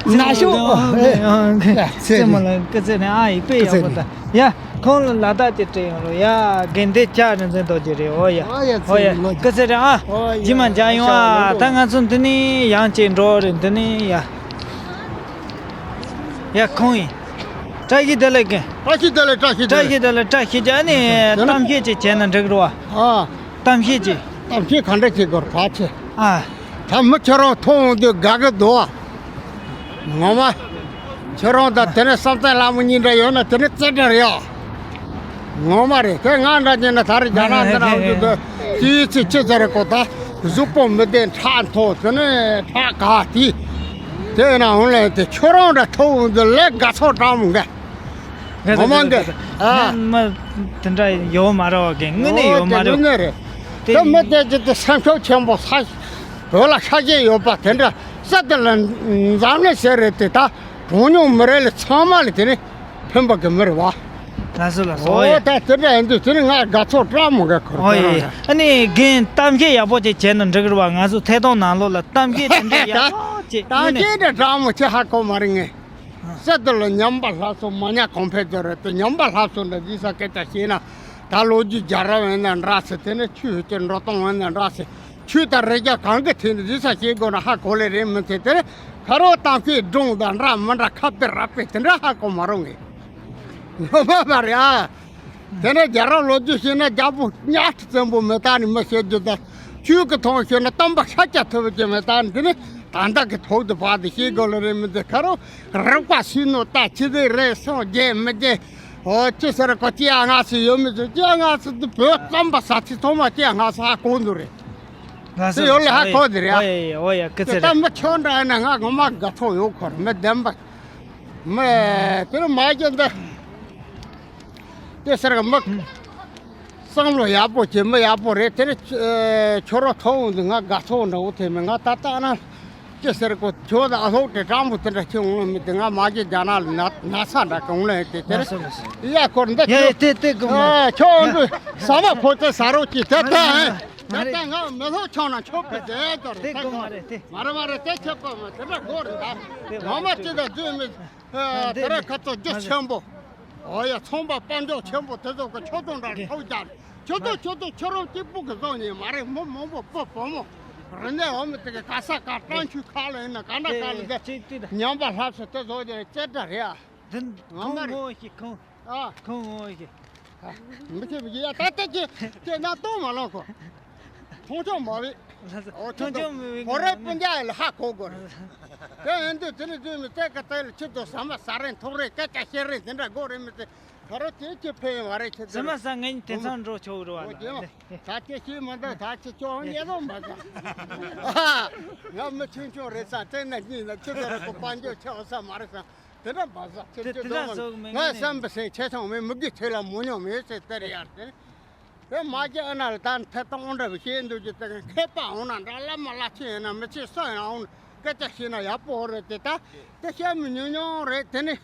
ནག་ཕྱོགས། ཨ། ཨ། ཨ། ཚེ་མོ་ལ་སྐུ་ཚེ་རིང་། ཨ་ཡི་དཔེ་ཡག་པོ་ད། ཡ། ཁོང་ལ་ལ་དྭགས་ཀྱི་སྤྲད་ཡོང་རོགས། ཡ། དགེ་འདུན་སྐྱབས་རིན་ཆེན་རྡོ་རྗེ་རེད། ཨོ་ཡ། ཨོ་ཡ། ཨོ་ཡ། སྐུ་ཚེ་རིང་ཨ། ཨོ་ཡ། རྗེས་མ་མཇལ་ཡོང་ཨ། ཨོ་ཡ། ད་ང་ཚོ་འདི་ནས་ཡང་ཅིག་འགྲོ་རེད། འདི་ནས་ཡ། ཡ། ཁོང་ཡིན། བཀྲ་ཤིས་བདེ་ལེགས་རྒན། བཀྲ་ཤིས་བདེ་ལེགས། བཀྲ་ཤིས་བདེ་ལེགས། བཀྲ་ཤིས་བདེ་ལེགས། བཀྲ་ཤིས་བདེ་ལེགས། ཨ་ནི་གཏམ་བཤད་ཅིག་བྱས་ན་འགྲིག་རེད་བ། ཨ། གཏམ་བཤད་ཅིག་གཏམ་བཤད་ག་འདྲ་བྱེད་དགོས་རེད་ཕལ་ཆེར། ཨ། ད་མི་ཁྱོད་རང་མཐོང་འོང་དུས་དགའ་གི་འདུག་བ། ངོ་མ། ཁྱོད་རང་དང་དེ་ནས་བསམ་གཏན་ལྷ་མོ་གཉིས་འདྲ་ཡོད་ན་དེ་ནས་རྩེ་འདྲ་རེད་ཡ། ངོ་མ་རེད། དེ་ང་འདྲ་ཉིད་ན་ད་རེས་རྒྱ་ནག་འདི་ན་འོང་དུས་དུ་ཅི་ཡིན་ཚེ་ཅི་ཟེར་རེད་གོ། ད་གཟུགས་པོ་མི་བདེ། ཁྲག་མཐོ། དེ་ནས་ཁྲག་ག་དེ། དེ་ན་འོང་ལས་དེ་ཁྱོད་རང་འདྲ་ཐུག་འོང་དུས་ལས་དགའ་ཚོར་གྲང་མོ་འགའ། ངོ་མ་འགའ། ཨ། མི་དེ་འདྲ་ཡོད་མ་རེད་བ། རྒན་དངོས་གནས་ཡོད་མ་རེད། དངོས་གནས་རེད། དེ་མི་དེ་ཅི་དེ་སེམས་ཤུགས་ཆེན་པོ་ས་བོད་ལ་ཤ་ཞེན་ཡོད་པ་དེ་འདྲ་སྲིད་དེ་ལ་འཛམ་གླིང་ཟེར་རེད་དེ། ད་གྲངས་ཉུང་མི་རེ་ལ་ཚང་མ་ལ་དེ་ནི་ཕན་པ་གི་མི་རེད་བ། ལགས་སོ་ལགས་སོ། ཨོ་ཡ། ད་དེ་འདྲ་ཡིན་དུས་དེ་ནི་ང་དགའ་ཚོར་སྤྲང་མོ་འགའ་ཁུར། ཨོ་ཡ་ཡ། ཨ་ནི་རྒན་གཏམ་བཤད་ཡག་པོ་ཅིག་བྱས་ན་འགྲིག་གི་རེད་བ། ང་ཚོ་ཐད་གཏོང་ནང་ལོགས་ལ་གཏམ་བཤད་དེ་འདྲ་ཡག་པོ་ཅིག་གཏམ་བཤད་དེ་སྤྲང་མོ་ཆེ་ཧ་གོ་མ་རེད་ངས། སྲིད་དེ་ལ་ཉམས་པ་སླར་གསོ། མ་ཉམས་གོང་འཕེལ་དེ་རེད་དེ། ཉམས་པ་སླར་གསོ་འདྲ་འདི་ས་སྐད་ཆ་བཤད་ན། ད་ལོ་རྒྱུས་རྒྱལ་རབས་ཡིན་ན་འདྲ་ཟེར། དེ་ནས་ཆོས་ཀྱི་འགྲོ་སྟངས་ཡིན་ན་འདྲ་ཟེར། ཆོས་དང་རིག་གཞུང་གང་གི་ཐད་ནས་འདི་ས་བཤད་དགོས་ན་ཧ་གོ་ལེ་རེད་མི་ཚེ་དེ་ནས་ཁ་རོག་གཏམ་བཤད་སྒྲུང་དང་འདྲ་མི་འདྲ་ཁ་དཔེ་ར་དཔེ་དེ་འདྲ་ཧ་གོ་མ་རུང་ངས། ངོ་མ་མ་རེད་ཨ། དེ་ནས་རྒྱལ་རབས་ལོ་རྒྱུས་བཤད་ན་རྒྱལ་པོ་གཉའ་ཁྲི་བཙན་པོ་མེ་སྟག་ནས་མི་བཤད་རྒྱུ་དང་། ཆོས་ཀྱི་ཐོག་བཤད་ན་སྟོན་པ་ཤཱཀྱ་ཐུབ་པ་ཅིག་མེ་སྟག་ནས། དེ་ནས་ད་ལྟ་གི་ཐོག་ཏུ་བར་དུ་བཤད་དགོས་ལ་རེད་མི་འདུག་ཁ་རོག་རིག་པ་སུས་ནོར་ལྟ། ཆི་ཟིག་རེད་སོང་རྒྱས་མི་རྒྱས། ཨོ་ཅི་ཟེར་གོ། ཅི་ཡ་ང་སི་ཡོད་མི་ཚོ་ཅི་ཡ་ང་སི་དུ་བོད་རྩམ་པ་ཟ་ཚི་ཐོག་མ་ཅི་ཡ་ང་སི་ཧ་གོ་འདུག་རེད། ང་དེ་ཡོད་ལ་ཧ་གོ་འདི་རེད་ཨ། ཨོ་ཡ་ཨོ་ཡ་སྐུ་ཚེ་རིང་། ད་མི་ཁྱོད་འདྲ་ཡིན་ན་ང་ངོ་མ་དགའ་ཚོར་ཡོད་ཁོ་རེད། མི་བདེན་པ། མི་དེ་རུ་མ་ཅི་འདི། དེ་ཟེར་གི་མི། བསམ་བློ་ཡག་པོ་བྱེད། མི་ཡག་པོ་རེད། དེ་ནས་ཁྱོད་རང་ཐོག་འོང་དུས་ང་དགའ་ཚོར་འདྲ་བོ་ཐེབས་མེད། ང་ད་ལྟ་ན་ཅི་ཟེར་གོ། ཁྱོད་དང་ཨ་ལྷོག་དེ་སྤྲང་པོ་དེ་འདྲ་ཁྱོད་འོང་མི་དེ། ང་མ་གི་རྒྱ་ནག་ལ་ན་ན་ཚ་འདྲ་གི་འོང་ལ་དེ་དེ་རེད་ཡ། ཁོ་འདི་ཡ་ཡ་ཁྱོད་དེ་དེ་གི་མ་ཨ་ཁྱོད་འོང་དུས་ཟ་མ་ཕོ་དེ་ཟ་རོགས་ཀྱིས་དེ་ད་ཨེ། མ་ད་རེད། ད་ང་མི་ལྷོ་ཆང་ན་ཆོག་པའི་རེད་ད་རེད། དེ་དགོས་མ་རེད་དེ། མ་རེད་མ་རེད། དེ་ཁྱད་པར་མ་དེ་འདྲ་དགོས་རེད་ད། དེ་ངོ་མ་ཅི་ད་རྫུན་མི། དེ་ར་ཁ་ཚོ་རྒྱུ་ཆེན་པོ། འོ་ཡ་ཚོང་པ་དཔལ་འབྱོར་ཆེན་པོ་དེ་ཚོ་གི་ཆོས་དུང་འདྲ་ཁྲའུ་རྒྱག་ཆོས་དུང་ཆོས་དུང་ཁྱོད་རང་གཅིག་པུ་གི་བཟོ་ཉེ་མ་རེད། མི་མང་པོ་སྤུ་བུ་མོ་རི་ནས་འོ་མི་དེ་གི་ག་ས་ག་བཀྲ་ཤིས་ཁ་ལ་ཡིན་ན་ག་འདྲ་ག་ལ་དེ་ཉམས་པ་ལྷབ་སོ་དེ་བཟོ་ཉེ་ཅེ་འདྲ་རེད་ཨ། འདི་ང་མ་ཁོང་རེད། ངོ་ཤེས་ཁོང་ཨ། ཁོང་ངོ་ཤེས། མི་ཁྱེད་མི་ཁྱེད་ཡ་ད་ལྟ་ཁྱེད་ཁྱེད་ན་གཏོང་མ་ལོང་ཁོ། མཐོང་ཆོག་མ་རེད། ཨོ་ཁྱེད་མཐོང་ཆོག་མི་རེད། ཁོ་རེ་སྤུན་ཀྱག་ལ་ཧ་གོ་དགོས་རེད། དེ་ཡིན་དུས་དེ་ནི་དུས་མི་ཚེ་ག་ཚད་ལ་ཁྱེད་ཚོ་ཟ་མ་ཟ་རེད་འཐུང་རེད་སྐད་ཆ་བཤད་རེད་དེ་འདྲ་དགོས་རེད། མི་ཚེ་ཁ་རོ་དེ་ཁྱེད་ཕན་ཡོན་མ་རེད། ཁྱེད་ཟ་མ་ཟ་ངས་ནི་དེང་སང་འགྲོ་ཆོག་རེད་བ་ལ། ད་ཁྱེད་ཤེས་མ་འདུག་ད་ཁྱེད་ཁྱོད་ཉེ་རོ་མ་ཟ། ང་མི་ཆུང་ཆུང་རེད་ས་དེ་ན་གཉིས་ན་ཁྱེད་ཚོ་རེ་ཁོ་དཔལ་འབྱོར་ཆེ་བ་ས་མ་རེད་ས། དེ་འདྲ་མ་ཟ་ཁྱེད་དེ་ཁྱེད་དེ་འདྲ་ཚོ་ཟོག་མི་ང་ངན་ནས་བསམ་པ་སེང་ཆེ་ཆུང་མེད་མི་དགེ་ཚེ་ལ་མོ་ཉོ་མེད་ཟེར་དེ་རེད་ཡར་དེ། དེ་མ་སྐྱེ་ཨ་ན་ལ་ད་ཐད་གཏོང་འདྲ་བ་བཤད་འདུག་ཅི་ད་མཁས་པ་འོང་ན་འདྲ་བླ་མ་བླ་ཆེན་ཡིན་ན་མི་ཆེ་སུ་ཡིན་ན་འོང་ན་སྐད་ཆ་བཤད་ན་ཡག་པོ་རེད། དེ་ད་དེ་བཤད་མི་ཉུང་ཉུང་རེད། དེ་ནི་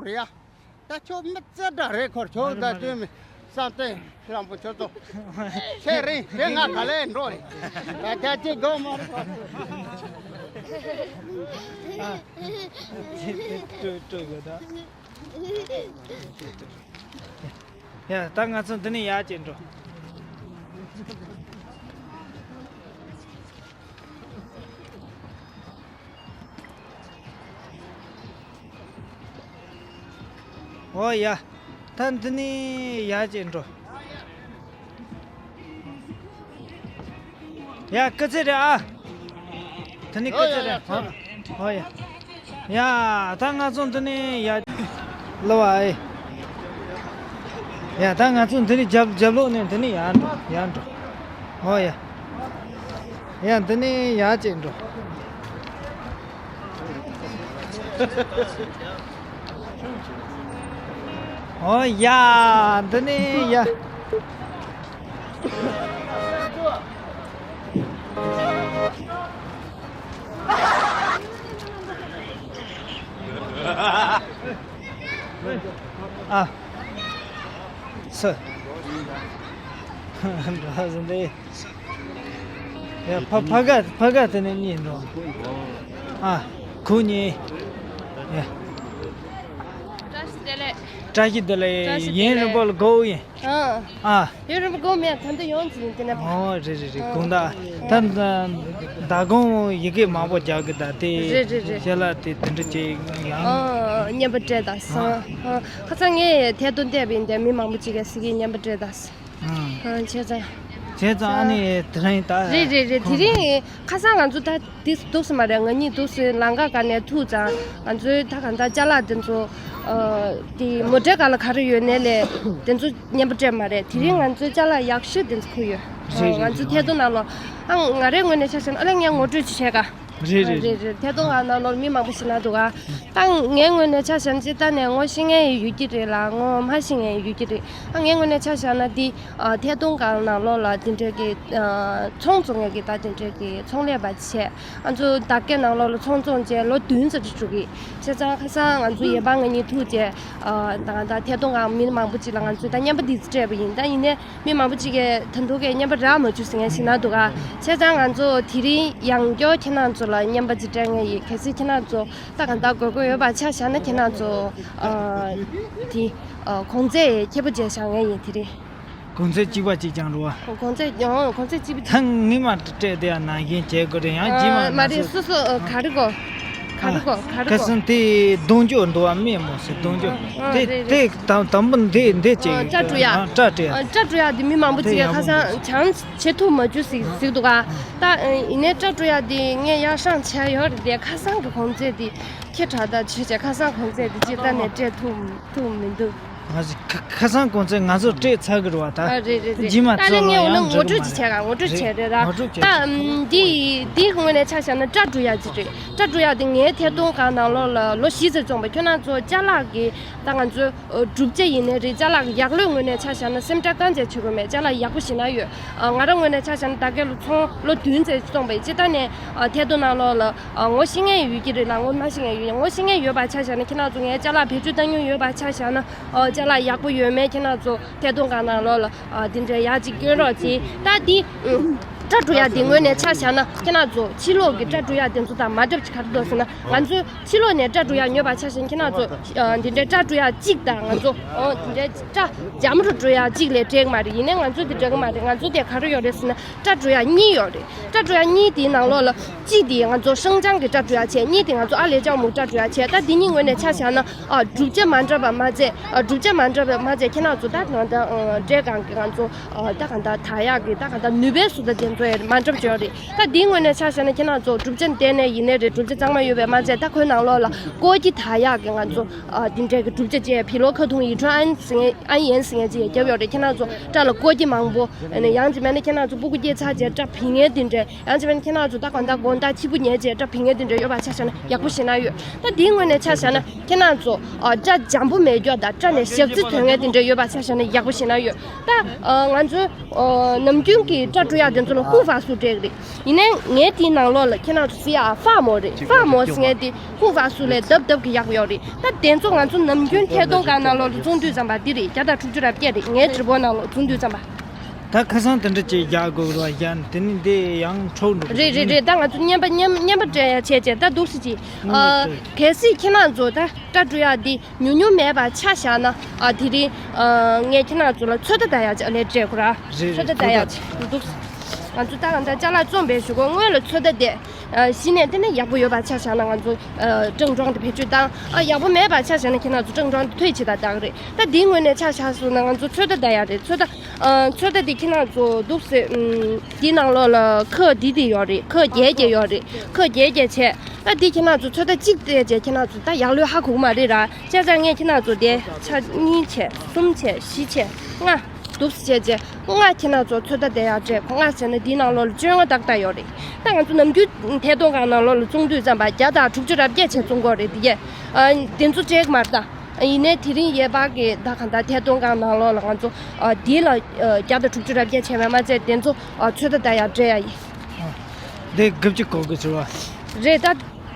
རེད་ཡ། ད་ཁྱོད་མི་ཚེ་འདྲ་རེད་ཁོར་ཁྱོད་ད་དོན་མི་བསམ་གཏན་བླང་པོ་ཁྱོད་ཚོ་ཁྱེད་རིང་དེ་ང་ག་ལས་འགྲོ་རེད། ད་ད་ཅི་དགོས་མ་རེད། ཡ་ད་ང་ཚོ་འདི་ནས་ཡར་ཅིག་འགྲོ། ཨོ་ཡ། ད་འདི་ནས་ཡར་ཅིག་འགྲོ། ཡ་སྐུ་ཚེ་རེད་ཨ། དེ་ནི་སྐུ་ཚེ་རེད་ཨ། ཨོ་ཡ། ཡ། ད་ང་ཚོ་འདི་ནས་ཡ། ལོ་ཨ་ཨེ། ཡ་ད་ང་ཚོ་འདི་ནས་རྒྱབ་རྒྱབ་ལོག་ནས་འདི་ནས་ཡར་འགྲོ་ཡར་འགྲོ། ཨོ་ཡ། ཡ་འདི་ནས་ཡར་ཅིག་འགྲོ། ཨོ་ཡ། འདི་ནས་ཡ། ཨ། སུ། འགྲོ་ཟིན་ཏེ། ཡ་ཕ་ཕ་ག་ཕ་ག་དེ་ནས་གཉིས་འགྲོ། ཨ། ཁུ་གཉིས། ཡ། བཀྲ་ཤིས་བདེ་ལེགས། བཀྲ་ཤིས་བདེ་ལེགས། བཀྲ་ཤིས་བདེ་ཡིན་རིང་པོ་ལ་གོ་ཡིན། ཨ། ཨ། ཡུན་རིང་པོ་གོ་མེད་ད་འདི་ཡོང་ཙམ་ཡིན་དེ་ནས། ཨོ་རེད་རེད་རེད། ཨ། དགོངས་དག་ད་ད་དགོངས་ཡི་གེ་མང་པོ་རྒྱག་གི་ད་དེ། རེད་རེད་རེད། ཞལ་ལག་དེ་དེ་འདྲ་བྱེད་ཡང་། ཨ། བརྙན་པར་སྤྲད་ད་སོང་། ཨ། ཁ་སང་ངས་ཐད་གཏོང་བལྟས་པ་ཡིན་དེ་མི་མང་པོ་ཅིག་གིས་ཟེར་གི་བརྙན་པར་སྤྲད་ད། ཨ། བྱས་ཙང་། བྱས་ཙང་ཨ་ནི་དེ་རིང་ད། རེད་རེད་རེད། དེ་རིང་ཁ་སང་ང་ཚོ་ད་དེ་འདུག་སེ་མ་རེད། ང་གཉིས་འདུག་སེ་ལམ་ཁ་སྒང་ནས་ཐུག་ཙང་ང་ཚོའི་ད་གང་ལྟར་ཅ་ལག་དེ་ཚོ། ཨ། དེ་མོ་ཊའི་སྒང་ལ་ག་རེ་ཡོད་ནའི་ལས་དེ་ཚོ་བརྙན་པར་སྤྲད་མ་རེད། དེ་རིང་ང་ཚོའི་ཅ་ལག་ཡག་ཤོས་དེ་ཚོ་ཁུར་ཡོད། རེད་རེད། ང་ཚོའི་ཐད་གཏོང་ནང་ལོགས། ཨ། ང་རའི་ངོས་ནས་ཆ་བཞག་ན་ཨ་ལས་ངས་ངོ་སྤྲོད་ཅིག་བྱས་ག་རེད་རེད། རེད་རེད། ཐད་གཏོང་ཁང་ནང་ལོགས་མི་མང་པོ་ཞིག་ན་འདུག་ག་ད་ངའི་ངོས་ནས་ཆ་བཞག་ན་ཅི་ལྟ་ནས་ངོ་ཤེས་མཁན་ཡོད་ཀྱི་རེད་ལ་ངོ་མ་ཤེས་མཁན་ཡོད་ཀྱི་རེད། ཨ། ངའི་ངོས་ནས་ཆ་བཞག་ན་འདི། ཨ། ཐད་གཏོང་ཁང་ནང་ལོགས་ལ་དེ་འདྲའི་གི། ཨ། ཚོང་བཙོང་མཁན་གི་ད་དེ་འདྲའི་གི་ཚོང་ལས་པ་བྱས། ང་ཚོ་བདག་བསྐྱེད་ནང་ལོགས་ལ་ཚོང་བཙོང་བྱས་ལོ་བདུན་ཙམ་ཅིག་འགྲོ་གི། བྱས་ཙང་ཁ་སང་ང་ཚོ་ཡེ་པ་ང་གཉིས་ཐུག་བྱས། ཨ། ད་ད་ཐད་གཏོང་ཁང་མི་མང་པོ་ཅིག་ལ་ང་ཚོས་ད་བརྙན་པར་འདི་ཚོ་སྤྲད་པ་ཡིན། ད་ཡིན་ནའི་མི་མང་པོ་ཅིག་གིས་ད་དུང་གི་བརྙན་པར་རག་མ་བཅུག་ཟེར་མཁན་ཞིག་ན་འདུག་ག་བྱས་ཙང་ང་ཚོ་དེ་རིང་ཡང་བསྐྱར་ཁྱེད་རང་ཚོ་ལ་བརྙན་པར་ཅིག་སྤྲད་མཁན་ཡིན། གལ་སྲིད་ཁྱེད་རང་ཚོ་ད་གང་ལྟར་དགོས་མཁོ་ཡོད་པ་ཆ་བཞག་ན་ཁྱེད་རང་ཚོ། ཨ། དེ། ཨ། གོང་ཚད་ཁྱད་པར་ཅན་བཞག་མཁན་ཡིན་དེ་རིང་། གོང་ཚད་གཅིག་པ་གཅིག་རྐྱང་རེད་བ། གོང་ཚད། ཨོ། གོང་ཚད་གཅིག་པ། ད་ངས་མ་སྤྲད་དེ་ཡང་ནང་བཞིན་བྱེད་དགོས་རེད། ཡང་རྗེས་མ་མ་ན་རེད། ཚོད། སོ་སོ། ཨ། ག་རེ་དགོས། ག་རེ་དགོས། ག་རེ་ཁ་དགོས། སང་དེ་གདོང་འཇོག་འདུག་བ། མེད་མོ་ཟེར་གདོང་འཇོག་ཨ། དེ་རེད་དེ་རེད། དང་དང་པོ་འདི་འདི་ཅིག་ཨ། སྐྲ་བྲུ་ཡ། ཨ། སྐྲ་བྲུ་ཡ། ཨ། སྐྲ་བྲུ་ཡ་དེ་མི་མང་པོ་ཅིག་གིས་ཁ་སང་བྱང་བྱེད་ཐུབ་མ་བཅུག་ཟིག་ཟིག་འདུག་ག་ད་ཡིན་ནའི་སྐྲ་བྲུ་ཡ་དེ་ངས་ཡར་སྲང་བྱས་ཡོད་རེད་དེ། ཁ་སང་གི་གོང་ཚད་དེ་ཁྱེད་དྲག་དྲག་བྱས་བྱས་ཁ་སང་གོང་ཚད་དེ་ཅི་ལྟ་ནས་སྤྲད་ཐུབ་ཐུབ་མི་འདུག་ང་ཚོ་ཁ་ཁ་སང་གོང་ཚད་ང་ཚོ་སྤྲད་ཚར་གི་རེད་བ་ད། ཨ་རེད་རེད་རེད། རྗེས་མ་ད་ལན་ཚུར་ངས་ལ་འོ་ན་ཡང་ངོ་འགྲོ་སྤྲོད་གི་ཅིག་མ་བྱས་ག་ངོ་སྤྲོད་རེད། བྱས་རེད་ད། ངོ་སྤྲོད་ད་བྱས། ཨམ་འདི་འདིའི་ངོས་ནས་ཆ་བཞག་ན་སྐྲ་བྲུ་ཡག་ཅིག་རེད། སྐྲ་བྲུ་ཡག་འདི་ངའི་ཐད་གཏོང་ཁང་ནང་ལོགས་ལ་ལོ་བཞི་ཙམ་སོང་པ་ཁྱོད་རང་ཚོ་ཅ་ལག་གི་ད་ང་ཚོ་བསྒྲུབ་བྱ་ཡིན་ནའི་རེད། ཅ་ལག་གི་ཡག་ལོས་ངོས་ནས་ཆ་བཞག་ན་སེམས་ཁྲལ་གང་ཅིག་བྱེད་དགོས་མེད། ཅ་ལག་ཡག་པོ་ཞིག་ན་ཡོད། ང་རང་ངོས་ནས་ཆ་བཞག་ན་ད་གའི་ལོ་ཚོང་ལོ་བདུན་ཙམ་སོང་པ་ཡིན། སྤྱིར་བཏང་ནས་ཐད་གཏོང་ནང་ལོགས་ལ་ངོ་ཤེས་མཁན་ཡོད་ཀྱི་རེད་ལ་ངོ་མ་ཤེས་མཁན་ཡོད། ངོ་ཤེས་མཁན་ཡོད་པ་ཆ་བཞག་ན་ཁྱེད་རང་ཚོ་ངའི་ཅ་ལག་བེད་སྤྱོད་བཏང་མྱོང་ཡོད་པ་ཆ་བཞག་ན། ཨོ་ཅ་ལག་ཡག་པོ་ཡོད་མེད་ཁྱེད་རང་ཚོ་ཐད་གཏོང་ཁང་ནང་ལོགས་ལ་ཨ་དེ་འདྲའི་ཡག་ཅིག་སྐྱོན་རོགས་གྱིས། ད་འདི་ཨུ་སྐྲ་བྲུ་ཡག་འདི་ངོས་ནས་ཆ་བཞག་ན་ཁྱེད་རང་ཚོ་ཕྱི་ལོགས་ཀྱི་སྐྲ་བྲུ་ཡག་དེ་ཚོ་དང་མ་འདྲ་བ་ཅིག་ག་རེ་འདུག་ཟེར་ན། ང་ཚོས་ཕྱི་ལོགས་ནས་སྐྲ་བྲུ་ཡག་ཉོས་པ་ཆ་བཞག་ན་ཁྱེད་རང་ཚོ་ཨ་འདི་འདྲའི་སྐྲ་བྲུ་ཡག་གཅིག་དང་ང་ཚོ་ཨོ་འདི་འདྲའི་སྐྲ་འཇམ་རུ་བྲུ་ཡག་གཅིག་ལས་འགྲིག་གི་མ་རེད། ཡིན་ནའི་ང་ཚོ་འདི་འགྲིག་གི་མ་རེད། ང་ཚོ་དེ་ག་རེ་ཡོད་རེད་ཟེར་ན་སྐྲ་བྲུ་ཡག་གཉིས་ཡོད་རེད། སྐྲ་བྲུ་ཡག་གཉིས་དེའི་ནང་ལོགས་ལ། གཅིག་དེ་ང་ཚོ་ཧྲེང་ཅང་གི་སྐྲ་བྲུ་ཡག་བྱས། གཉིས་དེ་ང་ཚོ་ཨ་ལེ་ཅང་མུའུ་སྐྲ་བྲུ་ཡག་བྱས། ད་འདི་གཉིས་ངོས་ནས་ཆ་བཞག་ན་ཨ་གྲུབ་ཆ་མ་འདྲ་བ་མ་ཚད། ཨ་གྲུབ་ཆ་མ་འདྲ་བ་མ་ཚད་ཁྱེད་རང་ཚོ་ད་ང་ད་ཨ་སྤྲད་གང་གི་ང་ཚོ་ཨ་ད་གང་ད་ད་ཡག་གི་ད་གང་ད་ནུས་པའི་བཟོ་ལྟ་དེ་ཚོ་ཡང་མ་འདྲ་བ་ཅིག་ཡོད་རེད། ད་འདིའི་ངོས་ནས་ཆ་བཞག་ན་ཁྱེད་རང་ཚོ་གྲུབ་ཆ་འདི་ནས་ཡིན་ནའི་རེད། གྲུབ་ཆ་གཙང་མ་ཡོད་པའི་མ་ཚད་ད་ཁོའི་ནང་ལོགས་ལ་ཀོ་ཀི་ད་ཡག་གི་ང་ཚོ་ཨ་འདི་འདྲའི་གི་གྲུབ་ཆ་བཅས་ཕི་ལོ་ཁ་ཐུང་ཡི་ཁྲོན་ཨན་ཟེར་མཁན་ཨན་ཡན་ཟེར་མཁན་ཅིག་ཡང་རྒྱབ་ཡོད་རེད། ཁྱེད་རང་ཚོ་སྐྲ་ལ་ཀོ་ཀི་མང་པོ་ཨ་ནི་ཡང་ཅིག་མེད་ན་ཁྱེད་རང་ཚོ་སྤུ་གུ་སྐྱེས་ཚར་རྗེས་སྐྲ་བིང་མཁན་དེ་འདྲའི། ཡང་ཅིག་མེད་ན་ཁྱེད་རང་ཚོ་ད་གང་ལྟར་དགོང་དག་ཕྱི་པོ་ཉལ་རྗེས་སྐྲ་བིང་མཁན་དེ་འདྲ་ཡོད་པ་ཆ་བཞག་ན་ཡག་པོ་ཞིག་ན་ཡོད། ད་དེའི་ངོས་ནས་ཆ་བཞག་ན་ཁྱེད་རང་ཚོ་ཨ་སྐྲ་འཇམ་པོ་མེད་རྒྱུ་དང་སྐྲ་ནས་ཞག་རྩི་ཐོན་མཁན་དེ་འདྲ་ཡོད་པ་ཆ་བཞག་ན་ཡག་པོ་ཞིག་ན་ཡོད། ད་ཨ་ང་ཚོའི་ཨ་ནམ་རྒྱུན་གྱི་སྐྲ་བྲུ་ཡག་དེ་ཚོ་ལ་ཧུ་ཧྥ་སུ་སྤྲད་ཀྱི་རེད། ཡིན་ནའི་ངའི་དེའི་ནང་ལོགས་ལ་ཁྱེད་རང་ཚོ་སི་ཡ་ཧྥ་མོ་རེད། ཧྥ་མོ་ཟེར་མཁན་དེ་ཧུ་ཧྥ་སུ་ལས་ལྡབ་ལྡབ་ཀྱི་ཡག་ཡོད་རེད། ད་དེ་ཚོ་ང་ཚོ་ནམ་རྒྱུན་ཐད་གཏོང་ཁང་ནང་ལོགས་ལ་བཙོང་དུས་ཙམ་པ་འདི་རེད། བརྒྱ་དང་དྲུག་ཅུ་རེ་བརྒྱད་རེད། ངའི་ཌི་རི་པོ་ནང་ལོགས་བཙོང་དུས་ཙམ་པ། ད་ཁ་སང་དེ་འདྲ་ཅིག་རྒྱག་དགོས་རེད་བ། རྒྱག་ནས་དེ་ནི་འདི་ཡང་འཕྲོག་འགྲོ་གི་རེད། རེད་རེད། ད་ང་ཚོ་བརྙན་པ་བརྙན་བརྙན་པ་སྤྲད་ཡ་བྱས་བྱས་ད་འདུག་སེ་ཅིག་ཨ་གལ་སྲིད་ཁྱེད་རང་ཚོ་ད་སྐྲ་བྲུ་ཡག་འདི་ཉུང་ཉུང་མེད་པ་ཆ་བཞག་ན། ཨ་དེ་རིང་ཨ་ངས་ཁྱེད་རང་ཚོ་ལ་ཚོད་ལྟ་ལྟ་ཡག་ཅིག་ལས་སྤྲད་དགོས་ར། རེད་ཚོད་ལྟ་ལྟ་ཡག་ཅིག་འདུག་ང་ཚོ་ད་གང་ལྟར་ཅ་ལག་བཙོང་པའི་གཞུག་གུ་སྔོན་ལ་ཚོད་ལྟ་དེ་ཨ་གཞི་ནས་དེ་ནས་ཡག་པོ་ཡོད་པ་ཆ་བཞག་ན་ང་ཚོ་ཨ་ཀྲང་ཀྲང་དེ་བེད་སྤྱོད་བཏང་། ཨ་ཡག་པོ་མེད་པ་ཆ་བཞག་ན་ཁྱེད་རང་ཚོ་ཀྲང་ཀྲང་དེ་ཐོལ་བྱེད་ད་བཏང་གི་རེད། ད་འདིའི་ངོས་ནས་ཆ་བཞག་སོང་ན་ང་ཚོ་ཚོད་ལྟ་ལྟ་ཡག་རེད། ཚོད་ལྟ། ཨ་ཚོད་ལྟ་འདི་ཁྱེད་རང་ཚོ་འདུག་སེ་ཨམ་འདི་ནང་ལོགས་ལ་ཁག་འདི་འདི་ཡོད་རེད། ཁག་བརྒྱད་བརྒྱད་ཡོད་རེད། ཁག་བརྒྱད་བརྒྱད་བྱས། ད་འདི་ཁྱེད་རང་ཚོ་ཚོད་ལྟ་གཅིག་བལྟས་རྗེས་ཁྱེད་རང་ཚོ་ད་ཡག་ལོས་ཧ་གོ་གི་མ་རེད་ར། བྱས་ཙང་ངས་ཁྱེད་རང་ཚོ་དེ་ཆ་གཉིས་བྱས་གསུམ་བྱས་བཞི་བྱས་ལྔ་འདུག་སེ་བྱས་རྗེས་ལྔ་ཁྱེད་རང་ཚོ་ཚོད་ལྟ་བལྟ་ཡག་སྤྲད། ལྔ་བྱས་ན་འདི་ནང་ལོགས་ལ་བཅོ་ལྔ་ཏག་ཏག་ཡོད་རེད། ད་ང་ཚོ་ནམ་རྒྱུན་ཐད་གཏོང་ཁང་ནང་ལོགས་ལ་བཙོང་དུས་ཙམ་པ་བརྒྱ་དང་དྲུག་ཅུ་རེ་བརྒྱད་བྱས་བཙོང་གི་ཡོད་རེད། འདི་གས་ཨ་དེ་ཚོ་སྤྲད་གི་མ་རེད་ད། ཡིན་ནའི་དེ་རིང་ཡས་པག་གི་ད་གང་ལྟར་ཐད་གཏོང་ཁང་ནང་ལོགས་ལ་ང་ཚོ་ཨ་འདི་ལ་ཨ་བརྒྱ་དང་དྲུག་ཅུ་རེ་བརྒྱད་བྱས་པ་མ་ཚད་དེ་ཚོ་ཨ་ཚོད་ལྟ་ལྟ་ཡག་སྤྲད་ཡག་ཡིན། འདི་དགུ་བཅུ་གོ་དགུ་བྱས་པ། རེད་ད།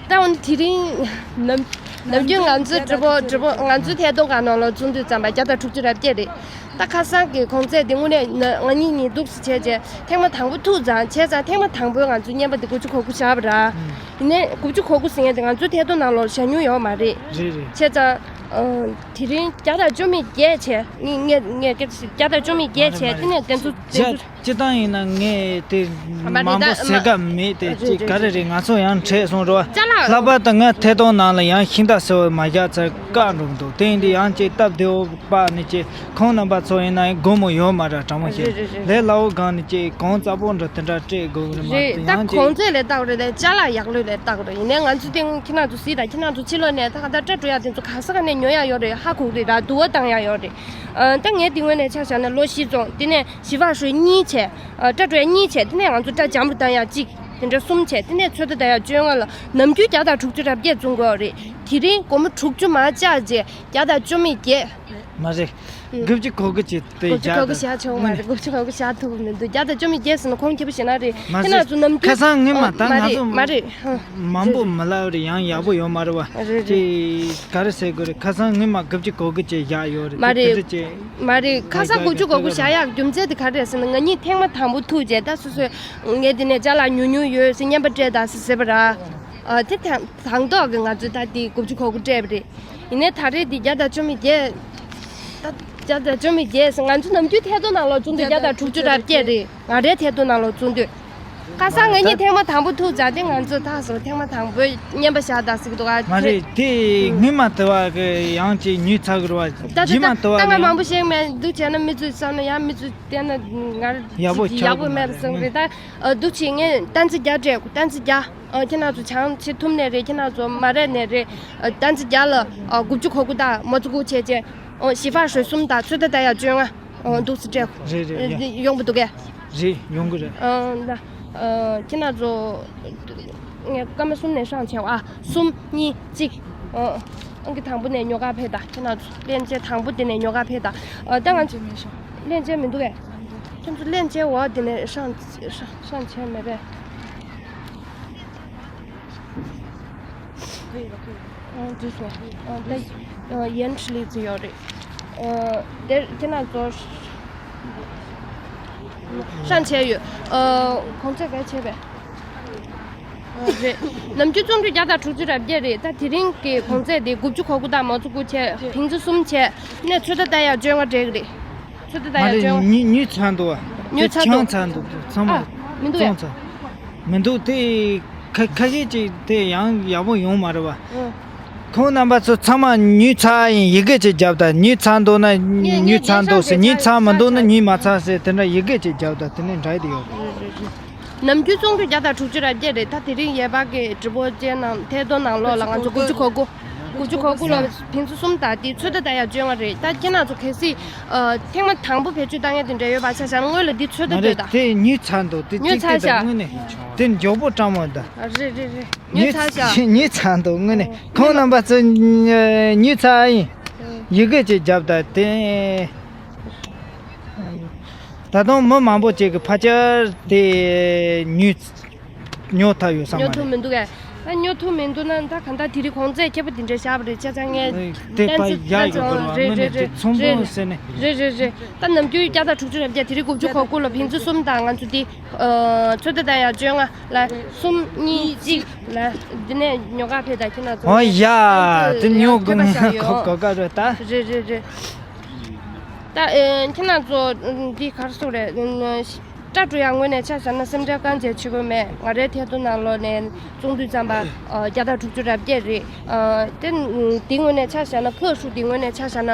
ད་འོ་ན་དེ་རིང་ནམ་ནམ་རྒྱུན་ང་ཚོའི་ཌི་རི་པོ་ཌི་རི་པོ་ང་ཚོའི་ཐད་གཏོང་ཁང་ནང་ལོགས་བཙོང་དུས་ཙམ་པ་བརྒྱ་དང་དྲུག་ཅུ་རེ་བརྒྱད་རེད། ད་ཁ་སང་གི་གོང་ཚད་དེ་དངོས་གནས་ང་གཉིས་གཉིས་འདུག་སེ་བྱས་རྗེས་ཐེངས་མ་དང་པོ་ཐུག་ཙང་བྱས་ཙང་ཐེངས་མ་དང་པོའི་ང་ཚོའི་བརྙན་པ་འདི་དགུ་བཅུ་གོ་དགུ་བཞག་པ་ར། ཡིན་ནའི་དགུ་བཅུ་གོ་དགུ་ཟེར་མཁན་དེ་ང་ཚོའི་ཐད་གཏོང་ནང་ལོགས་བཞག་མྱོང་ཡོད་མ་རེད། རེད་རེད། བྱས་ཙང་ཨ་དེ་རིང་བརྒྱ་དང་བཅུ་མེད་བརྒྱད་བྱས། ངས་ངས་ངས་སྐད་ཆ་བརྒྱ་དང་བཅུ་མེད་བརྒྱད་བྱས། དེ་ནས་དེ་ཚོ་དེ་ཚོ་སྤྱིར་བཏང་ཡིན་ན་ངས་དེ་མ་རེད་མང་པོ་ད་ཟེར་ག་མེད་དེ། རེད་ཅིག་རེད་ག་རེ་རེད། རེད་ང་ཚོ་ཡང་འཕྲད་སོང་རེད་བ། ཅ་ལག་ལྷག་པར་དུ་ང་ཐད་གཏོང་ནང་ལ་ཡང་ཤིང་རྟ་ཟེར་བ་མ་བཞག་ཚར་བཀག་འགྲོ་གི་འདུག་དེ་ཡིན་དུས་ཡང་ཅིག་སྟབས་བདེ་བོ་པ་ནི་ཅིག་ཁོང་རྣམ་པ་ཚོ་ཡིན་ན་སྒོར་མོ་ཡོད་མ་རེད། དྲང་མོ་བཤད། རེད་རེད་རེད། ལས་སླ་བོ་སྒང་ནས་ཅིག་གོང་ཚ་པོ་འདྲ་དེ་འདྲ་སྤྲད་དགོས་ཀྱི་རེད་མ་རེད། གཏོགས་ད་ཡང་ཅིག་གོང་ཚད་ལས་ལྟ་བ་རེད་ལས་ཅ་ལག་ཡག་ལོས་ལས་ལྟ་བ་རེད། ཡིན་ནའི་ང་ཚོ་སྟེང་ཁྱེད་རང་ཚོ་གཟིགས་དང་ཁྱེད་རང་ཚོ་ཕྱི་ལོགས་ནས་ད་ག་ད་སྐྲ་བྲུ་ཡག་དེ་ཚོ་ག་ས་ག་ནས་ཉོ་ཡག་ཡོད་རེད། ཧ་གོ་གི་རེད་ར། དུ་བ་བཏང་ཡག་ཡོད་རེད། ཨ་ད་ངས་དེ་ངོས་ནས་ཆ་བཞག་ན་ལོ་བཞི་བཙོང་། དེ་ནས་བྱི་བ་ཧྲུའེ་གཉིས་བྱས། ཨ་སྐྲ་བྲུ་ཡག་གཉིས་བྱས། དེ་ནས་ང་ཚོ་སྐྲ་འཇམ་རུ་བཏང་ཡག་གཅིག་དེ་འདྲ་གསུམ་བྱས། དེ་ནས་ཚོད་ལྟ་ལྟ་ཡག་བཅོ་ལྔ་ལ་ནམ་རྒྱུན་བརྒྱ་དང་དྲུག་ཅུ་རེ་བརྒྱད་བཙོང་གི་ཡོད་རེད། དེ་རིང་སྒོར་མོ་དྲུག་ཅུ་མར་བཅག་རྗེས་བརྒྱ་དང་བཅུ་མེད་བརྒྱད། མ་རེད། ཨུ། དགུ་བཅུ་གོ་དགུ་བྱས་ཏེ། དགུ་བཅུ་གོ་དགུ་བཞག་ཆོག་མ་རེད། དགུ་བཅུ་གོ་དགུ་བཞག་ཐུབ་མི་འདུག་བརྒྱ་དང་བཅུ་མེད་བརྒྱད་ཟེར་ན་ཁོང་ཁྱེད་པོ་ཞེ་ན་རེད། མ་ཁྱེད་རང་ཚོ་ནམ་རྒྱུན་ཁ་སང་ངས་མ་ཨ་ད་མ་ང་རེད་ཚོ་མ་རེད། ཧ། མང་པོ་མ་ལབ་རེད། ཡང་ཡག་པོ་ཡོད་མ་རེད་བ། རེད་རེད། ཅེ་ག་རེ་ཟེར་དགོས་རེད། ཁ་སང་ངས་མ་དགུ་བཅུ་གོ་དགུ་བྱས་བཞག་ཡོད་རེད། མ་རེད། དེ་ཅེ་མ་རེད། ཁ་སང་དགུ་བཅུ་གོ་དགུ་བཞག་ཡག་རྒྱུ་མཚན་དེ་ག་རེ་རེད་ཟེར་ན་ང་གཉིས་ཐེངས་མ་དང་པོ་ཐུག་རྗེས་ད་སོ་སོས་ངས་དེ་ནས་ཅ་ལག་ཉུང་ཉུང་ཡོད་ཟེར་བརྙན་པར་སྤྲད་དང་ཟེར་ཟེར་བ་ར། ཨ་དེ་དང་དང་ཐོག་གི་ང་ཚོས་ད་དེ་དགུ་བཅུ་གོ་དགུ་སྤྲད་པ་རེད། ཡིན་ནའི་ད་རེས་འདི་བརྒྱ་དང་བཅུ་མེད་བརྒྱད། ད་བརྒྱ་དང་བཅུ་མེད་བརྒྱད་ཟེར་ང་ཚོ་ནམ་རྒྱུན་ཐད་གཏོང་ནང་ལོགས་བཙོང་དུས་བརྒྱ་དང་དྲུག་ཅུ་རེ་བརྒྱད་རེད། ང་རའི་ཐད་གཏོང་ནང་ལོགས་བཙོང་དུས། ཁ་སང་ང་གཉིས་ཐེངས་མ་དང་པོ་ཐུག་ཙང་དེ་ང་ཚོ་ཐག་སོང་ཐེངས་མ་དང་པོའི་བརྙན་པ་བཞག་དང་ཟེར་གི་འདུག་ཨ། མ་རེད་དེ་ངས་མ་དེ་བ་གི་ཡང་ཅིག་ཉོས་ཚར་གི་རེད་བ། ད་རྗེས་མ་དེ་བ་ད་ང་ནས་མང་པོ་བཤད་མེད་འདུག་བྱས་ན་མི་ཚོས་བསམ་ན་ཡང་མི་ཚོས་བལྟས་ན་ང་ཡག་པོ་ཡག་པོ་ཆགས་མེད་པ་བསམ་གི་རེད་ད། འདུག་བྱས་ངས་ཏན་ཙི་བརྒྱ་སྤྲད་དགོས། ཏན་ཙི་བརྒྱ། ཨ་ཁྱེད་རང་ཚོ་བྱང་བྱེད་ཐུབ་ནའི་རེད། ཁྱེད་རང་ཚོ་མ་རེད་ནའི་རེད། ཨ་ཏན་ཙི་བརྒྱ་ལ་ཨ་དགུ་བཅུ་གོ་དགུ་དང་མ་བཅུ་དགུ་བྱས་རྗེས། ཨོ་བཞི་ཕར་ཞོལ་གསུམ་དང་ཚོད་ལྟ་ད་ཡ་བཅོ་ལྔ། ཨོ་འདུག་སེ་སྤྲད། རེད་རེད་ཡ། ཡོང་གི་འདུག་གས། རེད་ཡོང་གི་རེད། ཨ་ད་ཨ་ཁྱེད་རང་ཚོ་ངས་སྐར་མ་གསུམ་ནས་བསྲང་བྱས་པ། ཨ་གསུམ་གཉིས་གཅིག་ཨ་ཨང་ཀི་དང་པོ་ནས་ཉོ་ག་ཕེབས་དང་། ཁྱེད་རང་ཚོ་སླན་ཆད་དང་པོ་དེ་ནས་ཉོ་ག་ཕེབས་དང་། ཨ་ད་ང་ཚོ་སླན་ཆད་མི་འདུག་གས། ཁྱེད་ཚོ་སླན་ཆད་འོག་དེ་ནས་བསྲང་བསྲང་བྱས་མེད་པས། ཨ་འདུག་སེ་ཨ་ད་ཡན་ཁྲི་ལི་ཙི་ཡོད་རེད། ཨ་དེར་ཁྱེད་རང་ཚོ་བསྲང་བྱས་ཡོད། ཨ་གོང་ཚད་ག་བྱས་པས། ཨ་རེད། ནམ་རྒྱུན་བཙོང་དུས་བརྒྱ་དང་དྲུག་ཅུ་རེ་བརྒྱད་རེད། ད་དེ་རིང་གི་གོང་ཚད་དེ་དགུ་བཅུ་གོ་དགུ་དང་མ་ཚོ་དགུ་བྱས། ཕིང་ཚི་གསུམ་བྱས། ནས་ཚོད་ལྟ་ད་ཡ་བཅོ་ལྔ་སྤྲད་གི་རེད། ཚོད་ལྟ་ད་མ་ཡ་རེད། བཅོ་ལྔ། ཉོས་ཉོས་ཚར་འདུག་བ། ཉོས་དེ་ཚར་འདུག་ཆང་ཚར་འདུག་ཚང་མ། ཨ་མི་འདུག་ཡ། བཙོང་ཚར། མི་འདུག་དེ་ཁ་ཁ་ཤས་ཅིག་དེ་ཡང་ཡག་པོ་ཡོང་མ་རེད་བ། ཨ་ཁོང་རྣམ་པ་ཚོ་ཚང་མ་ཉོས་ཚར་ཡིན། ཡི་གེ་ཅིག་བརྒྱབ་དང་། ཉོས་ཚར་འདུག་ན་ངས་ངས་ཉོས་ཚར་འདུག་ཟེར། ཉོས་ཚར་མི་འདུག་ན་ཉོས་མ་ཚར་ཟེར། དེ་འདྲ་ཡི་གེ་ཅིག་བརྒྱབ་དང་། དེ་ནས་འདྲ་ཡི་དེ་ཡོད་རེད། ནམ་རྒྱུན་བཙོང་དུས་བརྒྱ་དང་དྲུག་ཅུ་རེ་བརྒྱད་རེད། ད་དེ་རིང་ཡས་པག་གི་གྲིབ་པོ་ཅན་ནང་ཐད་གཏོང་ནང་ལོགས་ལ་ང་ཚོ་དགུ་བཅུ་གོ་དགུ། དགུ་བཅུ་གོ་དགུ་ལ་ཕིང་ཚི་གསུམ་དང་དེ་ཚོད་ལྟ་ད་ཡ་བཅོ་ལྔ་རེད། ད་ཁྱེད་རང་ཚོ་གལ་སྲིད་ཨ་ཐེངས་མ་དང་པོ་བེད་སྤྱོད་བཏང་ཡ་དེ་འདྲ་ཡོད་པ་ཆ་བཞག་ན། སྔོན་ལ་འདི་ཚོད་མ་ལྟ་རེད། ད་དེ་ཉོས་ཚར་འདུག་དེ་ཉོས་གཅིག་ཚར་དེ་ཤག་དངོས་གནས་དེ་མགྱོགས་པོ་སྤྲང་མོ་ད། ཨ་རེད་རེད་རེད། ཉོས་ཚར་ཤག་ཉོས་ཚར་འདུག་དངོས་གནས། ཨོ། ཁོང་རྣམ་པ་ཚོ་ཉོས་ཚར་ཡིན། ཨོ། ཡི་གེ་ཅིག་བརྒྱབ་ད་དེ། ད་དུང་མི་མང་པོ་ཅིག་གིས་ཕལ་ཆེར་དེ་ཉོས། ཉོ་ཐུབ་ཡོད་ས་མ་ཉོ་ཐུབ་རེད། མི་འདུག་གས། ད་ཉོ་ཐུབ་མི་འདུག་ན་ད་གང་ལྟར་དེ་རིང་གོང་ཚད་ཁྱད་པར་དེ་འདྲ་བཞག་པ་རེད། ཆ་ཚང་ངས་དེ་ཕར་ཡག་ཡོད་དགོས་རེད་བ། རེད་དངོས་གནས་རེད་དེ་ཚོང་རེད་དཔོན་ཟེར་ནས། རེད་རེད་རེད། ད་ནམ་རྒྱུན་བརྒྱ་དང་དྲུག་ཅུ་རེ་བརྒྱད། དེ་རིང་དགུ་བཅུ་གོ་དགུ་ལ་ཕིང་ཚི་གསུམ་དང་ང་ཚོ་དེ་ཨ་ཚོད་ལྟ་ད་ཡ་བཅོ་ལྔ་ལ་གསུམ་གཉིས་གཅིག་ལ་འདི་ནས་ཉོ་ག་ཕེབས་དང་། ཁྱེད་རང་ཚོ་ཨོ་ཡ། ད་དེ་ཚོ་ཉོ་ཡ་ཐོས་པ་བཞག་ཡོད། གོ་གོ་ག་རེད་ད། རེད་རེད་རེད། ད་ཨེ་ཁྱེད་རང་ཚོ་འདི་ག་རེ་ཟེར་དགོས་རེད། ཨ་སྐྲ་བྲེག་ཡ་ངོས་ནས་ཆ་བཞག་ན་སེམས་ཁྲལ་གང་བྱེད་བྱེད་དགོས་མེད། ང་རའི་ཐད་གཏོང་ནང་ལོགས་ནས་བཙོང་དུས་ཙམ་པ་ཨ་བརྒྱ་དང་དྲུག་ཅུ་རེ་བརྒྱད་རེད། ཨ་དེ་འདི་ངོས་ནས་ཆ་བཞག་ན། ཁོག་ཧྲུལ་འདི་ངོས་ནས་ཆ་བཞག་ན་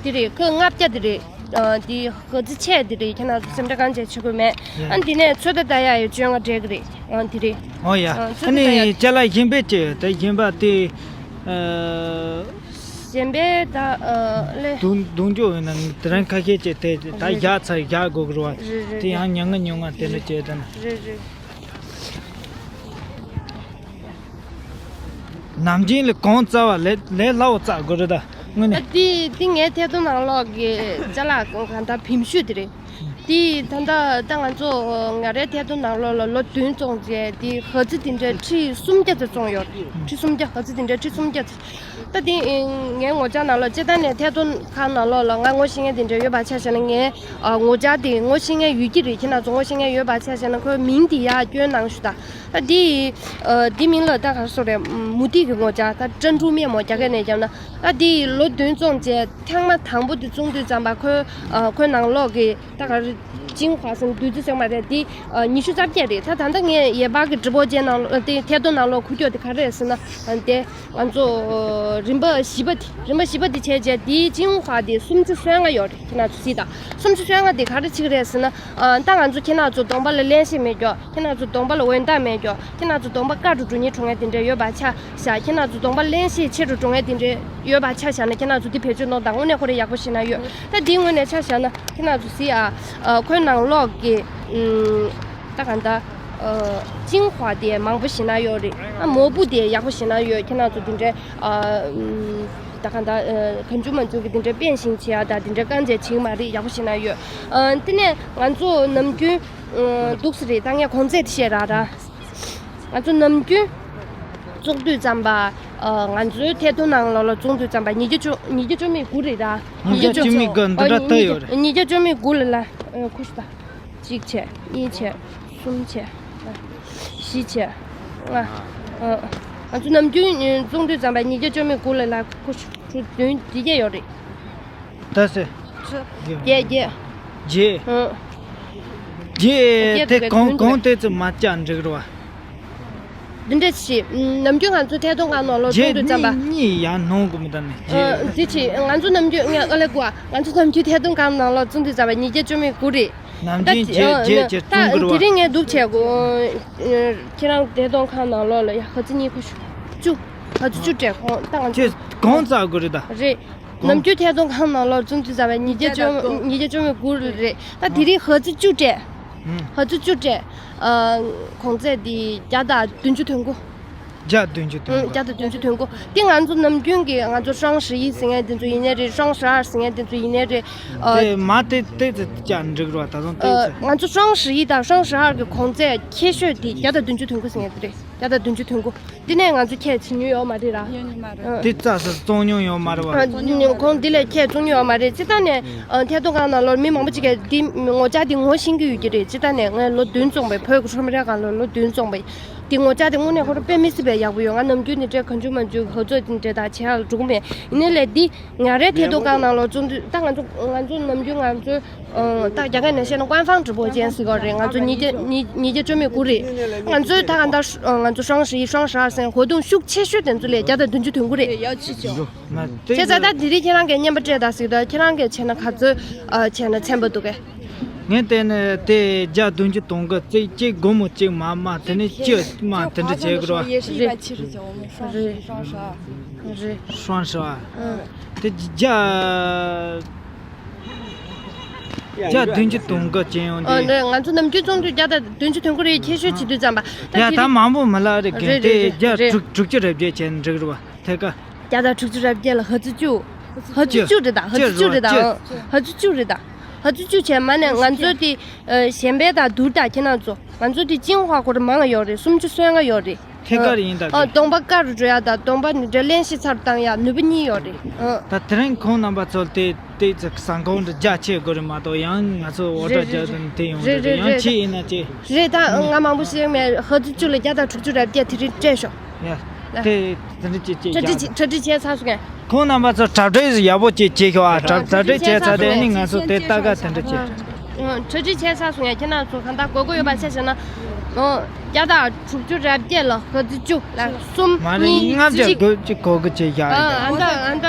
འདི་རེད། ཁོག་ལྔ་བརྒྱ་འདི་རེད། ཨ་འདི་ག་ཚོད་ཆེ་འདི་རེད། ཁྱེད་རང་ཚོ་སེམས་ཁྲལ་གང་བྱེད་བྱེད་དགོས་མེད། ཨ་འདི་ནས་ཚོད་ལྟ་ད་ཡ་ཡོད་བཅོ་ལྔ་སྤྲད་གི་རེད། ཨ་འདི་རེད། ཨོ་ཡ། ཨ་ཚོད་ཨ་ལྟ་ད་ཡ། ནི་ཅ་ལག་གཞན་པའི་ཅི་ད་གཞན་པ་དེ་ཨ། གཞན་པའི་ད་ཨ་ལས། དུང་དུང་ཅོ་ཡོད་ན་དེ་རིང་ཁ་ཤས་ཅིག་དེ་ད་རེད་བཞག་ཚར། བཞག་དགོས་ཀྱི་རེད་བ། རེད་རེད་དེ་ཡང་ཉུང་ང་ཉུང་ང་དེ་འདྲ་བྱས་ད་ན། རེད་རེད། ནམ་རྒྱུན་ལས་གོང་བཙལ་བ་ལས་ལས་སླ་བོ་བཙལ་དགོས་རེད་ད། དངོས་གནས། ད་དེ་དེ་ངའི་ཐད་གཏོང་ནང་ལོགས་ཀྱི་ཅ་ལག་གང་ལྟར་བེད་སྤྱོད་དེ་རེད། དེ་ད་ལྟ་ད་ང་ཚོ་ང་རའི་ཐད་གཏོང་ནང་ལོགས་ལ་ལོ་བདུན་བཙོང་རྗེས་དེ་ག་ཚོད་དེ་འདྲའི་ཁྲི་སུམ་བརྒྱ་ཙམ་བཙོང་ཡོད་རེད། ཁྲི་སུམ་བརྒྱ། ག་ཚོད་དེ་འདྲའི་ཁྲི་སུམ་བརྒྱ་ཙམ། ད་དེ་ངའི་ངོ་བཅར་ནང་ལོགས་སྤྱིར་བཏང་ནས་ཐད་གཏོང་ཁང་ནང་ལོགས་ལ་ང་ངོ་ཤེས་མཁན་དེ་འདྲ་ཡོད་པ་ཆ་བཞག་ན། ངའི་ཨ་ངོ་བཅར་དེ་ངོ་ཤེས་མཁན་ཡོད་ཀྱི་རེད། ཁྱེད་རང་ཚོ་ངོ་ཤེས་མཁན་ཡོད་པ་ཆ་བཞག་ན་ཁོའི་མིང་དེ་ཡར་བསྐྱོན་གནང་ཞུ་དང་། ད་དེ་ཨ་དེ་མིང་ལ་ད་ག་རེ་ཟེར་དགོས་རེད། མུ་ཏིག་གི་ངོ་བཅར། ད་ཀྲན་ཀྲུའུ་སྨན་མོ་རྒྱ་སྐད་ནས་བརྒྱབ་ན། ད་དེ་ལོ་བདུན་བཙོང་རྗེས་ཐེངས་མ་དང་པོ་དེ་བཙོང་དུས་ཙམ་པ་ཁོའི་ཨ་ཁོའི་ནང་ལོགས་ཀྱི་ད་ག་རེ་ཅིང་ཧྭ་ཟེར་བདུད་རྩི་ཟེར་མ་རེད། དེ་ཨ་ཉི་ཤུ་རྩ་བརྒྱད་རེད། ད་ད་ལྟ་ངས་ཡས་པག་གི་གྲིབ་པོ་ཅན་ནང་ལོགས་དེ་ཐད་གཏོང་ནང་ལོགས་འཁུར་རྒྱུ་དེ་ག་རེ་རེད་ཟེར་ན། ཨ་དེ་ང་ཚོ་རིམ་པ་བཞི་པ་དེ། རིམ་པ་བཞི་པ་དེ་བྱས་རྗེས་དེའི་ཅིང་ཧྭ་དེ་སུམ་ཅུ་སོ་ལྔ་ཡོད་རེད། ཁྱེད་རང་ཚོ་གཟིགས་དང་། སུམ་ཅུ་སོ་ལྔ་དེ་ག་རེ་བྱེད་ཀྱི་རེད་ཟེར་ན། ཨ་ད་ང་ཚོ་ཁྱེད་རང་ཚོ་གདོང་པ་ལ་བརླན་གཤེར་མེད་ཀྱོག་ཁྱེད་རང་ཚོ་གདོང་པ་ལ་འོད་མདངས་མེད་ཀྱོག་ཁྱེད་རང་ཚོ་གདོང་པ་དཀར་རུ་འགྲོ་སྙིང་བྲོ་མཁན་དེ་འདྲ་ཡོད་པ་ཆ་བཞག་ཁྱེད་རང་ཚོ་གདོང་པ་བརླན་གཤེར་ཆེ་རུ་འགྲོ་མཁན་དེ་འདྲ་ཡོད་པ་ཆ་བཞག་ན། ཁྱེད་རང་ཚོ་དེ་བེད་སྤྱོད་གནང་དང་། དངོས་གནས་ཁོ་རང་ཡག་པོ་ཞེ་དྲག་ཡོད། ད་དེའི་ངོས་ནས་ཆ་བཞག་ན་ཁྱེད་རང་ཚོ་གཟིགས་ཨ། ཨ་ཁོའི་ནང་ལོགས་ཀྱི་ཨུམ། ད་གང་ལྟར་ཨ་ཅིང་ཧྭ་དེ་མང་པོ་ཞེ་དྲག་ཡོད་རེད། ཨ་མོག་པོ་དེ་ཡག་པོ་ཞེ་དྲག་ཡོད། ཁྱེད་རང་ཚོ་དེ་འདྲའི་ཨ་ཨུམ། ད་གང་ལྟར་ཨ་གང་བྱུང་མང་བྱུང་གི་དེ་འདྲའི་པན་ཤིང་བྱེད་ཡ་ད་དེ་འདྲའི་རྐང་རྗེས་བྱེད་ཀྱི་མ་རེད། ཡག་པོ་ཞེ་དྲག་ཡོད། ཨ་དེ་ནས་ང་ཚོ་ནམ་རྒྱུན་ཨ་འདུག་སེ་རེད། ད་ངས་གོང་ཚད་དེ་བཤད་ར་ར། ང་ཚོ་ནམ་རྒྱུན་བཙོང་དུས་ཙམ་པ། ཨ་ང་ཚོའི་ཐད་གཏོང་ནང་ལོགས་ལ་བཙོང་དུས་ཙམ་པ་ཉིས་བརྒྱ་བཅུ་ཉིས་བརྒྱ་བཅུ་མེད་དགུ་རེད་ད། ཉིས་བརྒྱ་བཅུ་མེད་དགུ་འདི་འདྲ་ལྟ་ཡོད་རེད། ཉིས་བརྒྱ་བཅུ་མེད་དགུ་ལ་ལ་ཨ་ཁུ་ཤུ་ད། གཅིག་བྱས། གཉིས་བྱས། གསུམ་བྱས། བཞི་བྱས། ལྔ། ཨ་ང་ཚོ་ནམ་རྒྱུན་བཙོང་དུས་ཙམ་པ་ཉིས་བརྒྱ་བཅུ་མེད་དགུ་ལ་ལ་ཁུ་ཤུ་བདུན་བདུན་བརྒྱ་ཡོད་རེད། ད་སེ། བརྒྱད་བརྒྱད། བརྒྱད། ཨང་། བརྒྱད་དེ་གོང་གོང་དེ་ཚོ་མ་བཅག་འགྲིག་རེད་བ། འདི་འདྲ་ཞིག་ནམ་རྒྱུན་ང་ཚོ་ཐད་གཏོང་ཁང་ནང་ལོགས་བཙོང་དུས་ཙམ་པ། བརྒྱད་གཉིས་ཡང་ནོར་གི་མི་འདུག་ནི་བརྒྱད། འདི་ཅི་ང་ཚོ་ནམ་རྒྱུན་ངས་ཨ་ལེ་གོ་ང་ཚོ་ནམ་རྒྱུན་ཐད་གཏོང་ཁང་ནང་ལོགས་བཙོང་དུས་ཙམ་པ་ཉིས་བརྒྱ་བཅུ་མེད་དགུ་རེད། ནམ་རྒྱུན་ད་བརྒྱད་བརྒྱད་བརྒྱད་བཙོང་གི་རེད་བ། དེ་རིང་ངས་སྡུག་བྱས་གོ་ཁྱེད་རང་ཐད་གཏོང་ཁང་ནང་ལོགས་ལ་ཡ་ག་ཚོད་ཉིས་ཁུ་ཤུ་བཅུ། ག་ཚོད་བཅུ་སྤྲད་གོང་ད་ང་ཚོ་ཁྱེད་གོང་བཙལ་དགོས་རེད་ད། རེད། ནམ་རྒྱུན་ཐད་གཏོང་ཁང་ནང་ལོགས་བཙོང་དུས་ཙམ་པ་ཉིས་བརྒྱ་བཅོ་ཉིས་བརྒྱ་བཅོ་མེད་དགུ་རེད། ད་དེ་རིང་ཧ་ཙི་བཅུ་སྤྲད། ཧ་ཙི་བཅུ་སྤྲད། གོང་ཚད་དེ་བརྒྱ་དང་བདུན་ཅུ་དོན་དགུ། བརྒྱ་དང་བདུན་ཅུ་དོན་དགུ། བརྒྱ་དང་བདུན་ཅུ་དོན་དགུ། དེ་ང་ཚོ་ནམ་རྒྱུན་གྱི་ང་ཚོ་ཧྲང་ཧྲི་ཡི་ཟེར་མཁན་དེ་ཚོ་ཡིན་ནའི་རེད། ཧྲང་ཧྲི་ཨར་ཟེར་མཁན་དེ་ཚོ་ཡིན་ནའི་རེད། དེ་མ་དེ་དེ་ཚོ་ཅག་འགྲིག་རོགས། ད་དུང་དེ་ཚོ། ང་ཚོ་ཧྲང་ཧྲི་ཡི་དང་ཧྲང་ཧྲི་ཨར་གྱི་གོང་ཚད་ཁྱད་ཤོས་དེ་བརྒྱ་དང་བདུན་ཅུ་དོན་དགུ་ཟེར་མཁན་དེ་རེད། བརྒྱ་དང་བདུན་ཅུ་དོན་དགུ། དེ་ནས་ང་ཚོ་ཁྱད་བྱེད་མྱོང་ཡོད་མ་རེད་ར། ཡོད་མ་རེད། དེ་རྩ་ས་བཙོང་མྱོང་ཡོད་མ་རེད་བ། ཨ། ཁོང་འདི་ལས་ཁྱད་བཙོང་མྱོང་ཡོད་མ་རེད། སྤྱིར་བཏང་ནས་ཨ་ཐད་གཏོང་ཁང་ནང་ལོགས་མི་མང་པོ་ཅིག་གིས་འདི་ངོ་ཅག་འདི་ངོ་ཤེས་ཀྱི་ཡོད་ཀྱི་རེད། སྤྱིར་བཏང་ནས་ངས་ལོ་བདུན་བཙོང་པའི་བོད་ཀྱི་ཁྲོམ་རའི་སྒང་ལ་ལོ་བདུན་བཙོང་པའི་འདི་ངོ་ཅག་འདི་དངོས་གནས་ཁོ་རང་དཔེ་མི་སྲིད་པའི་ཡག་པོ་ཡོད། ང་ནམ་རྒྱུན་ནས་སྤྲད་གང་བྱུང་མང་བྱུང་ཧ་ཚོད་འདི་འདྲས་དང་བྱེད་ཡག་ལ་འགྲོ་གི་མེད། ཡིན་ནའི་ལས་འདི་ང་རའི་ཐད་གཏོང་ཁང་ནང་ལོགས་བཙོང་དུས་ད་ང་ཚོ་ང་ཚོ་ནམ་རྒྱུན་ང་ཚོའི། ཨ། ད་རྒྱ་སྐད་ནང་བཤད་ན་官方直播间ཟེར་གྱི་ཡོད་རེད། ང་ཚོ་ཉིས་བརྒྱ་ཉིས་ཉིས་བརྒྱ་བཅོ་མེད་དགུ་རེད། ང་ཚོའི་ད་ག་ད་ང་ཚོ双十一双十二ཟེར་活动ཤུགས་ཆེ་ཤོས་དེ་ཚོ་ལས་བརྒྱ་དང་བདུན་ཅུ་དོན་དགུ་རེད། བྱས་ཙང་ད་དེ་རིང་ཁྱེད་རང་གིས་རྔན་པ་སྤྲད་དང་ཟེར་གྱི་ཡོད། ཁྱེད་རང་གིས་བྱས་ན་ག་ཚོད་ཨ་བྱས་ན་ཚན་པ་འདུག་གས། ངས་བལྟས་ན་དེ་བརྒྱ་བདུན་ཅུ་དོན་དགུ་གཅིག་གཅིག་སྒོར་མོ་གཅིག་མ་མ་དེ་ནས་བཅུ་མ་དེ་འདྲ་བྱེད་དགོས་རེད་བ། 也是一百七十九，我们双十一双十二。 རེད། 双十二。 ཨ། དེ་བརྒྱ། བརྒྱ་བདུན་ཅུ་དོན་དགུ་ཅན་ཡོང་དུས། ཨ་ནི་ང་ཚོ་ནམ་རྒྱུན་བཙོང་དུས་བརྒྱ་དང་བདུན་ཅུ་དོན་དགུ་རེད། ཁྱད་ཤོས་བྱེད་དུས་ཙམ་པ། ད་ཡ་དེ་ད་རིང་མང་པོ་མི་ལ་རེ་རེད་གན་དེ་རེད་བརྒྱ་རེད། དྲུག་དྲུག་ཅུ་རེ་བརྒྱད་བྱས་ནས་འགྲིག་རེད་བ། ཐད་ཀ་བརྒྱ་དང་དྲུག་ཅུ་རེ་བརྒྱད་ལ་ཧ་ཙི་བཅུ། ཧ་ཙི་བཅུ་རེད་ད། ཧ་ཙི་བཅུ་རེད་ད། བཅུ། ཨ། ཧ་ཙི་བཅུ་རེད་ད། ཧ་ཙི་བཅུ་བྱས་མ་ནས་ང་ཚོ་དེ་ཨ་གཞན་པའི་དང་བསྡུར་ད་ཁྱེད་རང་ཚོ་ང་ཚོ་དེ་ཅིང་ཧྭ་ཁོ་ར་མང་ང་ཡོད་རེད། སུམ་ཅུ་སོ་ལྔ་ཡོད་རེད། ཐད་ཀར་ཡིན་ད། ཨ། གདོང་པ་ཀ་རུ་འགྲོ་ཡ་དང་གདོང་པ་ནི་འདྲ་བརླན་གཤེར་ཚ་རུ་བཏང་ཡ་ནུས་པ་གཉིས་ཡོད་རེད། ཨ། ད་དེ་རིང་ཁོང་རྣམ་པ་ཚོ་དེ་དེ་ཚོ་ཟ་ཁང་འདྲ་རྒྱ་ཆེ་དགོས་རེད་མ་གཏོགས་ཡང་ང་ཚོ་འོ་རེད་སྒྲ་རེད་རྒྱག་རེད། དུ་དེ་ཡོང་རེད་རེད་རེད། ཡང་རེད་ཆེ་ཡིན་ན་ཆེ། རེད་ད། ང་མང་པོ་ཞིག་མེད། ཧ་ཙི་བཅུ་ལ་བརྒྱ་དང་དྲུག་ཅུ་རེ་བརྒྱད་དེ་རིང་སྤྲད་ཤོག་ཡ། ལ། དེ་དེ་འདྲ་ཅིག་ཅིག་གྲ་སྒྲིག་ཡ། གྲ་སྒྲིག་བྱས་ཚར་སོང་ངས། ཁོང་རྣམ་པ་ཚོ་གྲ་སྒྲིག་ཡག་པོ་ཅིག་བྱེད་ཤོག་ཨ། གྲ་གྲ་སྒྲིག་བྱས་ཚར་དེ་ནི་ང་ཚོ་དེ་ལྟ་ག་དེ་འདྲ་བྱེད། ཨ། གྲ་སྒྲིག་བྱས་ཚར་སོང་ངས། ཁྱེད་རང་ཚོ་གང་ལྟར་དགོས་མཁོ་ཡོད་པ་ཆ་བཞག་ན། ཨ། བརྒྱ་དང་དྲུག་ཅུ་རེ་བརྒྱད་ལ་ཧ་ཙི་བཅུ་ལ་གསུམ་མ་རེད། གཉིས་ལྔ་བརྒྱ་གཅིག་དགོས་ཅིག་གོ་གི་ཅིག་བཞག་ཨ། ཡིན་ད། ཨ་ད་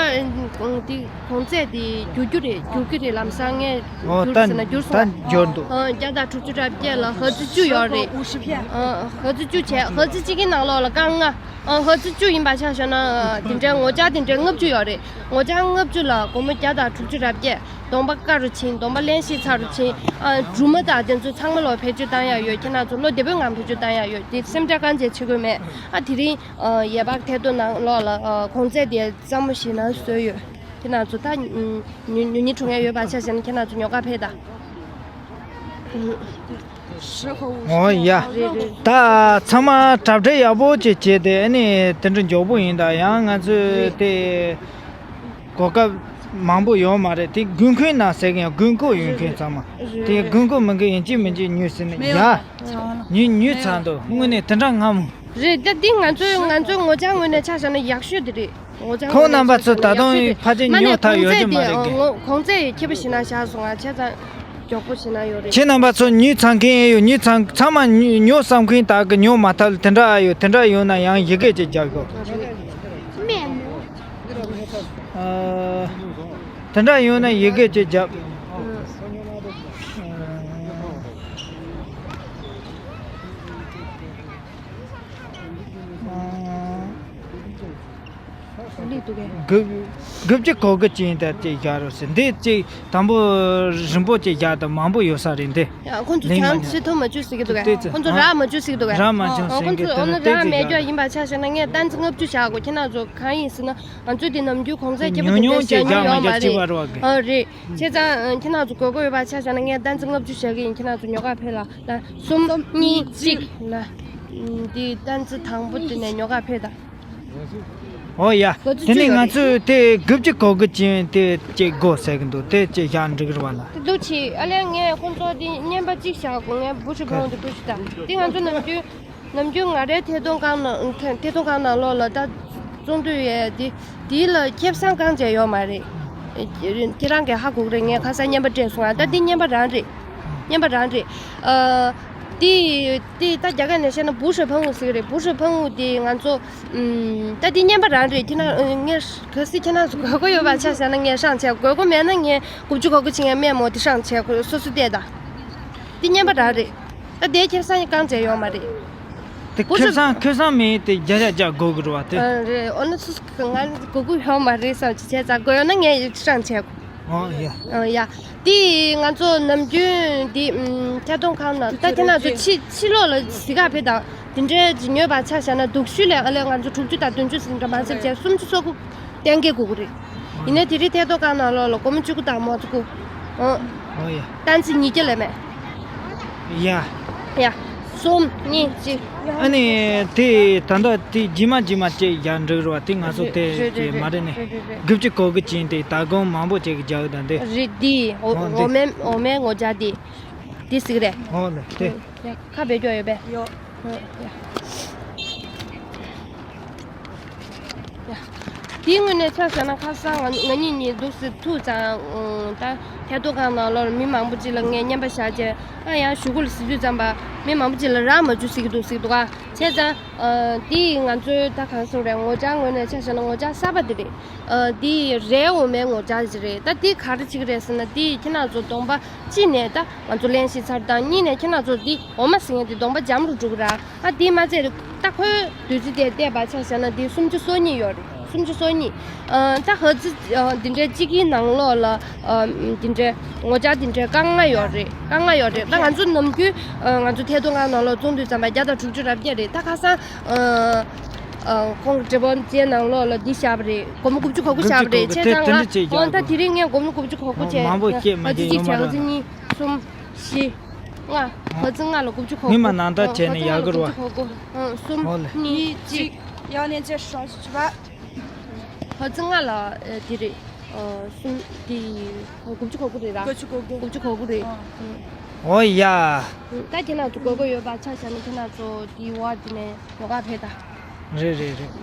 ཨ་ད་འདི་གོང་ཚད་དེ་འགྱུར་རྒྱུ་རེད། འགྱུར་གི་རེད། ལམ་སང་ངས་ཨོ་འགྱུར་ད་ཟེར་ན་འགྱུར་ད་སོང་། འགྱུར་འདུག་ཨ། བརྒྱ་དང་དྲུག་ཅུ་རེ་བརྒྱད་ལ་ཧ་ཙི་བཅུ་ཡོད་རེད། ཨ། ཧ་ཙི་བཅུ་བྱས། ཧ་ཙི་གཅིག་གི་ནང་ལོགས་ལ་རྐང་ལྔ། ཨ། ཧ་ཙི་བཅུ་ཡིན་པ་ཆ་བཞག་ན་དེ་འདྲའི་ངོ་བཅར་དེ་འདྲའི་ལྔ་བཅུ་ཡོད་རེད། ངོ་བཅར་ལྔ་བཅུ་ལ་སྒོར་མོ་བརྒྱ་དང་དྲུག་ཅུ་རེ་བརྒྱད། གདོང་པ་ཀ་རུ་ཕྱིན། གདོང་པ་བརླན་གཤེར་ཚ་རུ་ཕྱིན། ཨ། སྦྲུམ་མ་དང་དེ་ཚོ་ཚང་མ་ལོ་བེད་སྤྱོད་བཏང་ཡ་ཡོད། ཁྱེད་རང་ཚོ་ལོ་བདེ་པོའི་ངང་བེད་སྤྱོད་བཏང་ཡ་ཡོད། དེ་སེམས་ཁྲལ་གང་བྱེད་བྱེད་དགོས་མེད། ཨ། དེ་རིང་ཨ་ཡས་པག་ཐད་གཏོང་ནང་ལོགས་ལ་ཨ་གོང་ཚད་དེ་སྲ་མོ་ཞིག་ན་བཟོས་ཡོད། ཁྱེད་རང་ཚོ་ད་ཉུ་ཉུ་ཉུང་ཉུང་འགྲོ་མཁན་ཡོད་པ་ཆ་བཞག་ན་ཁྱེད་རང་ཚོ་ཉོ་ག་ཕེབས་དང་། ཨོ་ཡ། རེད་རེད། ད་ཚང་མ་གྲ་སྒྲིག་ཡག་པོ་ཅིག་བྱས་ཏེ་ཨ་ནི་དེ་འདྲ་མགྱོགས་པོ་ཡིན། ད་ཡང་ང་ཚོས་རེད། དེ་གོ་སྐབས་མང་པོ་ཡོད་མ་རེད། དེ་དགོས་མཁོ་ན་ཟེར་གི་ཡང་དགོས་མཁོ་ཡོད་མཁན་ཚང་མ་རེད། དེ་རེད། དགོས་མཁོ་མི་འགའ་ཡིན་གཅིག་མིན་གཅིག་ཉོས་ཟིན་ནས་ཡ། ཉོས་ཉོས་ཚར་འདུག་དངོས་གནས་དེ་འདྲ་ངམ། རེད། ད་འདི་ང་ཚོའི་ང་ཚོའི་ངོ་བཅར་ངོས་ནས་ཆ་བཞག་ན་ཡག་ཤོས་དེ་རེད། ངོ་བཅར་ཁོང་རྣམ་པ་ཚོ་ད་དུང་ཕལ་ཆེར་ཉོ་ཐག་ཡོད་རྒྱུ་མ་རེད་གི། གོང་ཚད་ཡོད་ཁྱད་པར་ཞིག་ན་བཞག་སོང་ང་བྱས་ཙང་མགྱོགས་པོ་ཞིག་ན་ཡོད་རེད། ཁྱེད་རྣམ་པ་ཚོ་ཉོས་ཚར་མཁན་ཡོད། ཉོས་ཚར་ཚང་མ་ཉོ་ཉོ་བསམ་མཁན་དག་གི་ཉོ་མ་ཐག་ལ་དེ་འདྲ་ཨ་ཡོད། དེ་འདྲ་ཡོད་ན་ཡང་ཡི་གེ་ཅིག་རྒྱག་ཤོག་ཨ། དེ་འདྲ་ཡོད་ན་ཡི་གེ་ཅིག་རྒྱབ། ཨ། ལི་འདུག་གས། དགུ་དགུ་བཅུ་གོ་དགུ་ཅན་དེ་ཅིག་བཞག་རོགས་ཟེར། འདི་ཅིག་དང་པོ་རིང་པོ་ཅིག་བཞག་དང་མང་པོ་ཡོད་ས་རེད་འདི། ཡ། ཁོང་ཚོ་ལེན་མ་ཚང་མྱོང་། ཕྱི་ཐོག་མ་བཅུག་ཟེར་གྱི་འདུག་གས། ཁོང་ཚོ་རག་མ་བཅུག་ཟེར་གྱི་འདུག་གས། རག་མ་བཅུག་ཟེར་གྱི་འདུག་ཁོང་ཚོ་འོ་ན་རག་མེད་རྒྱུ་ཡིན་པ་ཆ་བཞག་ན་ངས་ཏན་ཙི་ལྔ་བཅུ་བཞག་གོ། ཁྱེད་རང་ཚོ་གང་ཡིན་ཟེར་ན་ང་ཚོས་འདི་ནམ་རྒྱུན་གོང་ཚད་ཁྱད་པར་ཉུང་ཉུང་ཅིག་བཞག་མ་ཡོད་མ་རེད། ཨ་རེད། བྱས་ཙང་ཁྱེད་རང་ཚོ་དགོས་མཁོ་ཡོད་པ་ཆ་བཞག་ན་ངས་ཏན་ཙི་ལྔ་བཅུ་བཞག་གི་ཡིན། ཁྱེད་རང་ཚོ་ཉོ་ག་ཕེབས་ལ། ལ་གསུམ་གཉིས་གཅིག་ལ། འདི་ཏན་ཙི་དང་པོ་དེ་ནས་ཉོ་ག་ཕེབས་དང་། ཨོ་ཡ། དེ་ནས་ང་ཚོས་དེ་དགུ་བཅུ་གོ་དགུ་ཅན་དེ་ཅིག་དགོས་ཟེར་གི་འདུག་དེ་ཅིག་བཞག་འགྲིག་རེད་བ་ལ། དེ་འདུག་ཆེ་ཨ་ལས། ངས་ཁོང་ཚོ་དེ་རྔན་པ་གཅིག་བཞག་གོ། ངས་བུ་ཧྲི་ཕང་དེ་བུ་ཧྲི་དང་དེ་ང་ཚོ་ནམ་རྒྱུན་ནམ་རྒྱུན་ང་རའི་ཐད་གཏོང་ཁང་ནང་ཐད་གཏོང་ཁང་ནང་ལོགས་ལ་ད་བཙོང་དུས་ཡས་དེ་དེ་ལ་ཁེ་བཟང་གང་བྱས་ཡོད་མ་རེད། ཁྱེད་རང་གིས་ཧ་གོ་གི་རེད། ངས་ཁ་སང་རྔན་པ་སྤྲད་སོང་ང་། ད་འདི་རྔན་པ་རང་རེད། རྔན་པ་རང་རེད། ཨ། དེ་དེ་ད་རྒྱ་སྐད་ནས་བཤད་ན་བུ་ཧྲི་ཕང་ངུ་ཟེར་གི་རེད། བུ་ཧྲི་ཕང་ངུ་དེ་ང་ཚོ་ཨམ། ད་དེ་རྔན་པ་རང་རེད། ཁྱེད་རང་ངས་གལ་སྲིད་ཁྱེད་རང་ཚོ་དགོས་མཁོ་ཡོད་པ་ཆ་བཞག་ན་ངས་ཧྲང་བྱས། དགོས་མཁོ་མེད་ན་ངས་དགུ་བཅུ་གོ་དགུ་བྱེད་མཁན་མེད་མོ། དེ་ཧྲང་བྱས་ཁོ་སོ་སོ་བལྟས་དང་། དེ་རྔན་པ་རང་རེད། ད་དེ་ཁེ་བཟང་གང་བྱས་ཡོད་མ་རེད། དེ་ཁེ་བཟང་ཁེ་བཟང་མེད་དེ་བརྒྱ་ཆ་བརྒྱ་དགོས་ཀྱི་རེད་བ་དེ། ཨ་རེད། འོ་ན་སུ་སུ་ང་དགོས་ཀྱི་ཡོད་མ་རེད་བསམ་གྱི་བྱས་ཙང་དགོས་ཡོད་ན་ངས་ཡིག་ཆ་རང་བྱས། ཨོ་ཡ། ཨ་ཡ། དེ་ང་ཚོ་ནམ་རྒྱུན་འདི་ཨམ་ཐད་གཏོང་ཁང་ནང་ད་ཁྱེད་རང་ཚོ་ཕྱི་ཕྱི་ལོགས་ལ་གཟིགས་ག་ཕེབས་དང་དེ་འདྲའི་ཉོས་པ་ཆ་བཞག་ན་སྡུག་ཤོས་ལས་ཨ་ལས་ང་ཚོ་དྲུག་ཅུ་དང་བདུན་ཅུ་ཟིན་འདྲ་མ་ཟེར་བྱས་སུམ་ཅུ་སོ་དགུ་གཏན་འཁེལ་དགོས་ཀྱི་རེད། ཡིན་ནའི་དེ་རིང་ཐད་གཏོང་ཁང་ནང་ལོགས་ལ་སྒོར་མོ་བཅུ་དགུ་དང་མོ་ཙི་དགུ། ཨོ། ཨོ་ཡ། ཏན་ཙི་ཉིས་བརྒྱ་ལས་མེད། ཡ། ཡ། གསུམ། གཉིས། གཅིག་ཨ་ནི་དེ་ད་ལྟ་དེ་རྗེས་མ་རྗེས་མ་བཅས་རྒྱག་འགྲིག་རོགས་དེ་ང་ཚོ་དེ་རེད་རེད་དེ་མ་རེད་ནི། རེད་རེད་རེད། དགུ་བཅུ་གོ་དགུ་ཅན་དེ་ད་སྒོར་མང་པོ་བཅས་ཀྱི་རྒྱག་དང་དེ། རེད་དེ། འོ་འོ་དེ། འོ་མའི་འོ་མའི་ངོ་རྒྱག་དེ། དེ་ཟིག་རེད། ཨོ་ལེ་དེ། ཡ། ཁ་བེད་སྐྱོ་ཡོད་པས། ཡོད། ཡ། ཡ། དེའི་ངོས་ནས་ཆ་བཞག་ན་ཁ་སང་ང་ང་གཉིས་གཉིས་འདུག་སེ་ཐུག་ཙང་། ད་ཐད་གཏོང་ཁང་ནང་ལོགས་མི་མང་པོ་ཅིག་ལ་ངས་རྔན་པ་བཞག་བྱས། ཨ་ཡང་གཞུག་གུ་ལ་ཟེར་དུས་ཙམ་པ་མི་མང་པོ་ཅིག་ལ་རག་མ་བཅུག་ཟེར་གྱི་འདུག་ཟེར་གྱི་འདུག་ག་བྱས་ཙང་། ཨ་དེ་ང་ཚོའི་ད་གང་གསུང་རེད། ངོ་བཅར་ངོས་ནས་ཆ་བཞག་ན་ངོ་བཅར་གསར་པ་དེ་རེད། ཨ་དེ་རའི་འོ་མའི་ངོ་བཅར་ཅིག་རེད། ད་དེ་ག་རེ་བྱེད་ཀྱི་རེད་ཟེར་ན། དེ་ཁྱེད་རང་ཚོ་གདོང་པ་གཅིག་ནས་ད་ང་ཚོ་གླེན་བཤད་ཚར་དང་། གཉིས་ནས་ཁྱེད་རང་ཚོ་འདི་འོ་མ་ཟེར་མཁན་དེ་གདོང་པ་འཇམ་རུ་འགྲོ་གི་ར། ཨ་དེ་མ་ཚད་ད་ཁོའི་བདུད་རྩི་དེ་བལྟས་པ་ཆ་བཞག་ན་དེ་སུམ་ཅུ་སོ་གཉིས་ཡོད་རེད། སུམ་ཅུ་སོ་གཉིས། ཨ་ད་ཧ་ཙི་ཨ་འདི་འདྲའི་གཅིག་གི་ནང་ལོགས་ལ་ཨ་འདི་འདྲའི་ངོ་བཅར་འདི་འདྲའི་རྐང་ལྔ་ཡོད་རེད། རྐང་ལྔ་ཡོད་རེད། ད་ང་ཚོ་ནམ་རྒྱུན་ཨ་ང་ཚོ་ཐད་གཏོང་ཁང་ནང་ལོགས་བཙོང་དུས་ཙམ་པ་བརྒྱ་དང་དྲུག་ཅུ་རེ་བརྒྱད་རེད། ད་ཁ་སང་ཨ་ཨ་ཁོང་གི་འབྲས་བུ་ཅན་ནང་ལོགས་ལ་འདི་བཞག་པ་རེད། སྒོར་མོ་དགུ་བཅུ་གོ་དགུ་བཞག་པ་རེད། དགུ་བཅུ་གོ་དགུ་བྱས་ཙང་དེ་འདྲ་ང་བྱས་ཀྱང་ཨོ་ད་དེ་རིང་ངས་སྒོར་མོ་དགུ་བཅུ་གོ་དགུ་བྱས། མང་པོ་བཤད་མ་ཨ་ཙི་བྱས་གཅིག་ཡོང་བ་བྱས་ཨ་ཙི་རེད། གཉིས། གསུམ། བཞི། ལྔ། ཧ་ཙི་ལྔ་ལ་དགུ་བཅུ་གོ་དགུ། ངས་མ་ནང་ལྟར་བྱས་ནས་ཡག་གི་རེད་བ། ཨ་ཙི་ལྔ་ལ་དགུ་བཅུ་གོ་དགུ། ཨ་གསུམ། ཨོ་ལེ། གཉིས། གཅིག་ཡང་ནས་ཅེ་ཧྲ་ཞི་ཆི་བ། ཧ་ཙི་ལྔ་ལ་ཨ་དེ་རེད། ཨ་གསུམ་དེ་དགུ་བཅུ་གོ་དགུ་རེད་ར། དགུ་བཅུ་གོ་དགུ། དགུ་བཅུ་གོ་དགུ་རེད། ཨ། ཨོ་ཡ། ད་ཁྱེད་རང་ཚོ་དགོས་མཁོ་ཡོད་པ་ཆ་བཞག་ན་ཁྱེད་རང་ཚོ་དེ་བར་དེ་ནས་ཉོ་ག་ཕེབས་ད། རེད་རེད་རེད།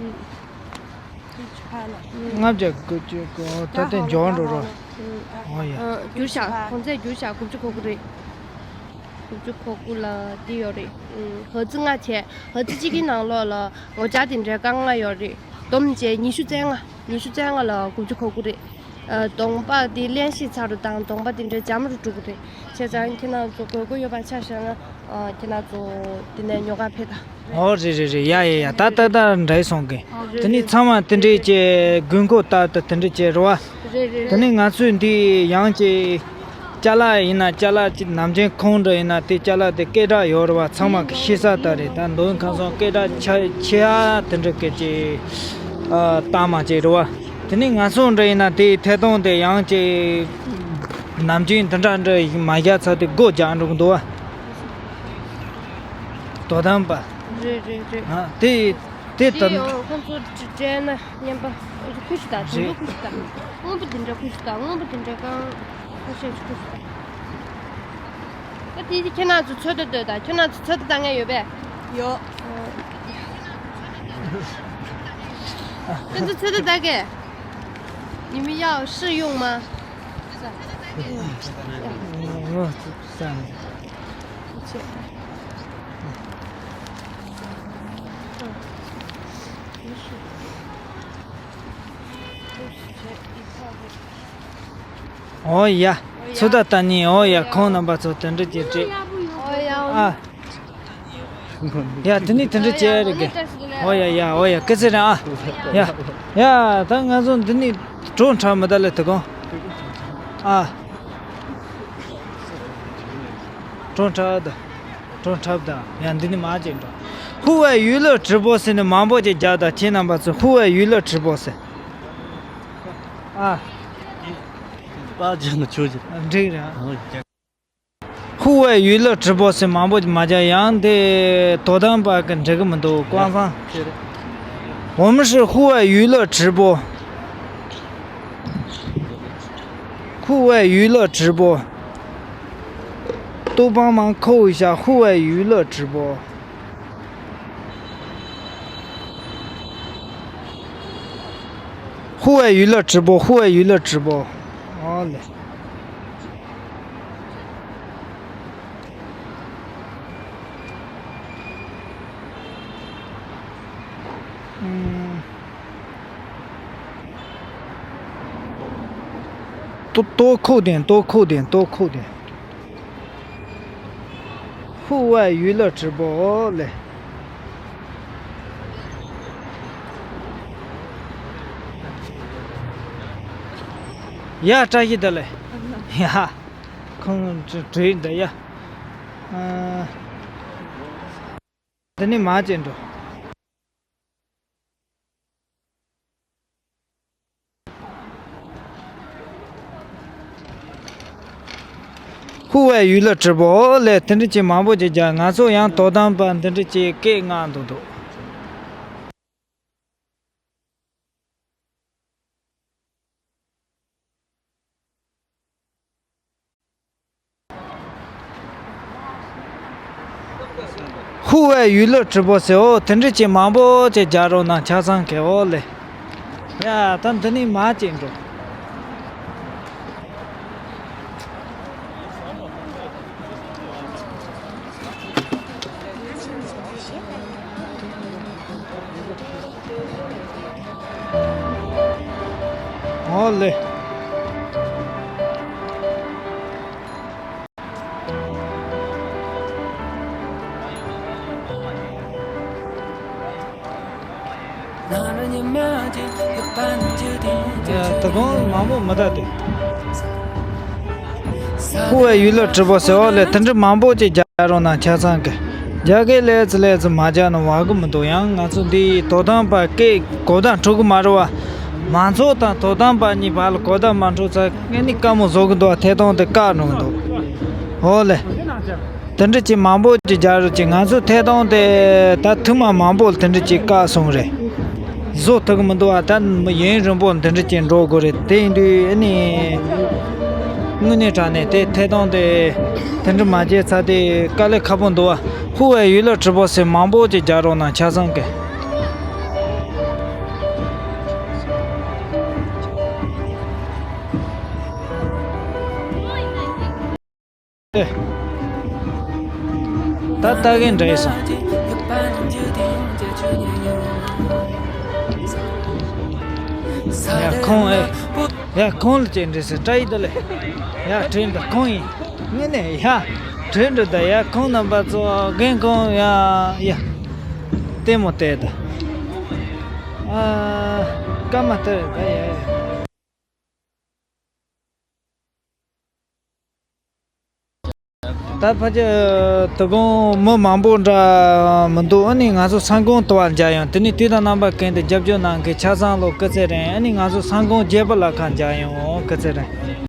ཨ། ལྔ་བརྒྱ་དགུ་བཅུ་གོ་ད་ལྟ་འབྱོར་འགྲོ་རོགས། ཨོ་ཡ། ཨ་བསྒྱུར་བཞག་གོང་ཚད་བསྒྱུར་བཞག་དགུ་བཅུ་གོ་དགུ་རེད། དགུ་བཅུ་གོ་དགུ་ལ་འདི་ཡོད་རེད། ཨ་ཧ་ཙི་ལྔ་བྱས། ཧ་ཙི་གཅིག་གི་ནང་ལོགས་ལ་ངོ་བཅར་དེ་འདྲའི་རྐང་ལྔ་ཡོད་རེད། བསྡོམས་བྱས་ཉི་ཤུ་རྩ་ལྔ། ཉི་ཤུ་རྩ་ལྔ་ལ་དགུ་བཅུ་གོ་དགུ་རེད། ཨ་གདོང་པ་དེ་གླེན་བཤད་ཚར་རུ་དང་གདོང་པ་དེ་འདྲའི་འཇམ་རུ་འགྲོ་གི་རེད། བྱས་ཙང་ཁྱེད་རང་ཚོ་དགོས་མཁོ་ཡོད་པ་ཆ་བཞག་ན། ཨ་ཁྱེད་རང་ཚོ་དེ་ནས་ཉོ་ག་ཕེབས་དང་། ཨོ་རེད་རེད་རེད། ཡ་ཡ་ཡ། ད་ད་ད་འདྲ་སོང་གི། ཨོ་རེད། དེ་ནས་ཚང་མ་དེ་འདྲས་ཀྱི་དགོས་མཁོ་ལྟར་དུ་དེ་འདྲས་ཀྱི་རེད་བ། རེད་རེད་དེ་རེད། ནས་ང་ཚོས་འདི་ཡང་ཀྱི་ཅ་ལག་ཡིན་ན་ཅ་ལག་ཅིག་ནམ་རྒྱུན་ཁོང་འདྲ་ཡིན་ན་དེ་ཅ་ལག་དེ་སྐད་གྲགས་ཡོད་རེད་བ། ཚང་མ་གི་ཤེས་ས་ད་རེད། ད་མདོ་དབུས་ཁམས་གསུམ་སྐད་གྲགས་ཆེ་ཆེ་ཨ་དེ་འདྲ་སྐད་ཀྱི་ཨ་ལྟ་མ་ཅིག་རེད་བ། དེ་ནས་ང་ཚོ་འདྲ་ཡིན་ན་དེ་ཐད་གཏོང་དེ་ཡང་ཀྱི་ནམ་རྒྱུན་འདི་འདྲ་འདྲ་ཡིན་མ་བཞག་ཚར་དེ་སྒོ་རྒྱག་འགྲོ་གི་འདུག་བ། དོ་དམ་པ། རེད་རེད་རེད། ཨ་དེ་དེ་དེ་ད་ཡང་ཁོང་ཚོ་སྤྲད་ན་རྔན་པ་ཁུ་ཞིག་དང་དུམ་བུ་ཁུ་ཞིག་དང་སྔོན་པོ་འདི་འདྲ་ཁུ་ཞིག་དང་སྔོན་པོ་འདི་འདྲ་གང་ཁ་ཤས་ཅིག་ཁུ་ཞིག་དང་། ད་དེ་ཁྱེད་རང་ཚོ་ཚོད་ལྟ་ལྟོས་དང་། ཁྱེད་རང་ཚོ་ཚོད་ལྟ་ལྟ་མཁན་ཡོད་པས། ཡོད། ཁྱེད་ཚོ་ཚོད་ལྟ་ལྟ་གས། 你们要试用吗？ ཨོ་ཡ། ཚོད་ལྟ་ལྟ་ནི། ཨོ་ཡ། ཁོང་རྣམ་པ་ཚོ་དེ་འདྲ་ཅིག་སྤྲད། ཨོ་ཡ། ཨ། ཡ་དེ་ནི་དེ་འདྲ་བྱས་རེད་གི། ཨོ་ཡ་ཡ། ཨོ་ཡ། སྐུ་ཚེ་རིང་ཨ། ཡ། ཡ་ད་ང་ཚོ་འདི་ནི་གྲོ་འཁྲབ་མི་ད་ལེ་དེ་གོ། ཨ། གྲོ་འཁྲབ་ད། གྲོ་འཁྲབ་ད། ཡ་འདི་ནི་མ་བྱེད་འགྲོ། 户外娱乐直播 ཟེར་ནི་མང་པོ་ཅིག་རྒྱག་ད། ཁྱེད་རྣམ་པ་ཚོ་户外娱乐直播 ཟེར། ཨ། པ་ཅན་ནི་ཆོས་ཅན། འགྲིག་རེད། 户外娱乐直播 ཟེར་མང་པོ་མ་རྒྱག་ཡང་དེ་དོ་དམ་པ་གི་འགྲིག་གི་མི་འདུག 官方。我们是户外娱乐直播。户外娱乐直播。都帮忙扣一下户外娱乐直播。 户外娱乐直播，户外娱乐直播。好嘞。嗯。多，多扣点，多扣点，多扣点。 户外娱乐直播嘞。ཡ། བཀྲ་ཤིས་བདེ་ལེགས། ཡ། ཁོང་བྲོས་འདི་ཡ། ཨ། འདི་ནས་མར་ཅིག་འགྲོ། ཧུ་ཝེ་ཡུས་ལི་ཀྲི་པོ་ལས་དེ་འདྲ་ཅིག་མང་པོ་ཅིག་རྒྱག་ང་ཚོ་ཡང་དོ་དམ་པ་འདི་འདྲ་ཅིག་སྐད་ངག་འདུག་འདུག་ཧུ་ཝེ་ཡུས་ལི་ཀྲི་པོ་ཟེར་འོ་དེ་འདྲ་ཅིག་མང་པོ་ཅིག་རྒྱག་རོགས་གནང་ཆ་ཚང་གི་འོ་ལེ། ཡ། ད་འདི་ནས་མར་ཅིག་འགྲོ། ཨོ་ལེ། ཡ། དེ་གོང་མང་པོ་མི་ད་དེ། ཧུ་ཝེ་ཡུས་ལི་ཀྲི་པོ་ཟེར་བ་ལས་དེ་འདྲ་མང་པོ་ཅིག་རྒྱག་རོགས་གནང་ཆ་ཚང་གི། རྒྱ་སྐད་ལས་ཙི་ལས་ཙི་མ་རྒྱག་ན་བ་གི་མི་འདུག་ཡང་ང་ཚོ་འདི་དོ་དམ་པ་སྐད་གོ་བརྡ་འཕྲོད་གི་མ་རེད་བ། མང་ཚོགས་དང་དོ་དམ་པ་གཉིས་བར་ལ་གོ་བརྡ་མ་འཕྲོད་ཚ་ངས་ནི་དཀའ་མོ་བཟོ་གི་འདུག་བ། ཐད་གཏོང་དེ་བཀག་འགྲོ་གི་འདུག་འོ་ལེ། དེ་འདྲ་ཅིག་མང་པོ་ཅིག་རྒྱག་རོགས་ཅིག་ང་ཚོ་ཐད་གཏོང་དེ་ད་ཐུག་མ་མང་པོ་ལ་དེ་འདྲ་ཅིག་བཀག་སོང་རེད། བཟོ་ཐུབ་གི་མི་འདུག་བ། ད་ཡུན་རིང་པོ་འདི་འདྲ་ཅིག་འགྲོ་དགོས་རེད། དེ་ཡིན་དུས་ཨ་ནི་དངོས་གནས་དྲང་གནས་དེ་ཐད་གཏོང་དེ་དེ་འདྲ་མ་བྱས་ཚ་དེ་དཀའ་ལས་ཁག་པོ་འདུག་བ། ཧུ་ཝེ་ཡུས་ལི་ཀྲི་པོ་ཟེར་མང་པོ་ཅིག་རྒྱག་རོགས་གནང་ཆ་ཚང་གི། ད་ལྟ་གི་འདྲ་ཡི་སོང་། ཡ་ཁོང་ཨེ། ཡ་ཁོང་ལ་ཅིག་འདྲི་ཟེར། བཀྲ་ཤིས་བདེ་ལེགས། ཡ་བྲོས་འདུག་ཁོང་ཡིན། ངས་ནས་ཡ་བྲོས་འགྲོ་ད། ཡ་ཁོང་རྣམ་པ་ཚོ་རྒན་ཁོང་ཡ་ཡ་ལྟད་མོ་བལྟས་ད། ཨ། སྐར་མ་ལྟར་ད་ཡ་ཡ། ད་ཕལ་ཆེར་དོ་དགོང་མི་མང་པོ་འདྲ་མི་འདུག་ཨ་ནི་ང་ཚོ་སང་དགོང་དུ་བ་མཇལ་ཡོང་། དེ་ནི་དུས་དང་རྣམ་པ་ཀུན་ཏུ་རྒྱབ་སྐྱོར་གནང་མཁན་ཆ་ཚང་ལོ་སྐུ་ཚེ་རིང་། ཨ་ནི་ང་ཚོ་སང་དགོང་རྒྱལ་པོ་ལ་ཁ་མཇལ་ཡོང་། སྐུ་ཚེ་རིང་།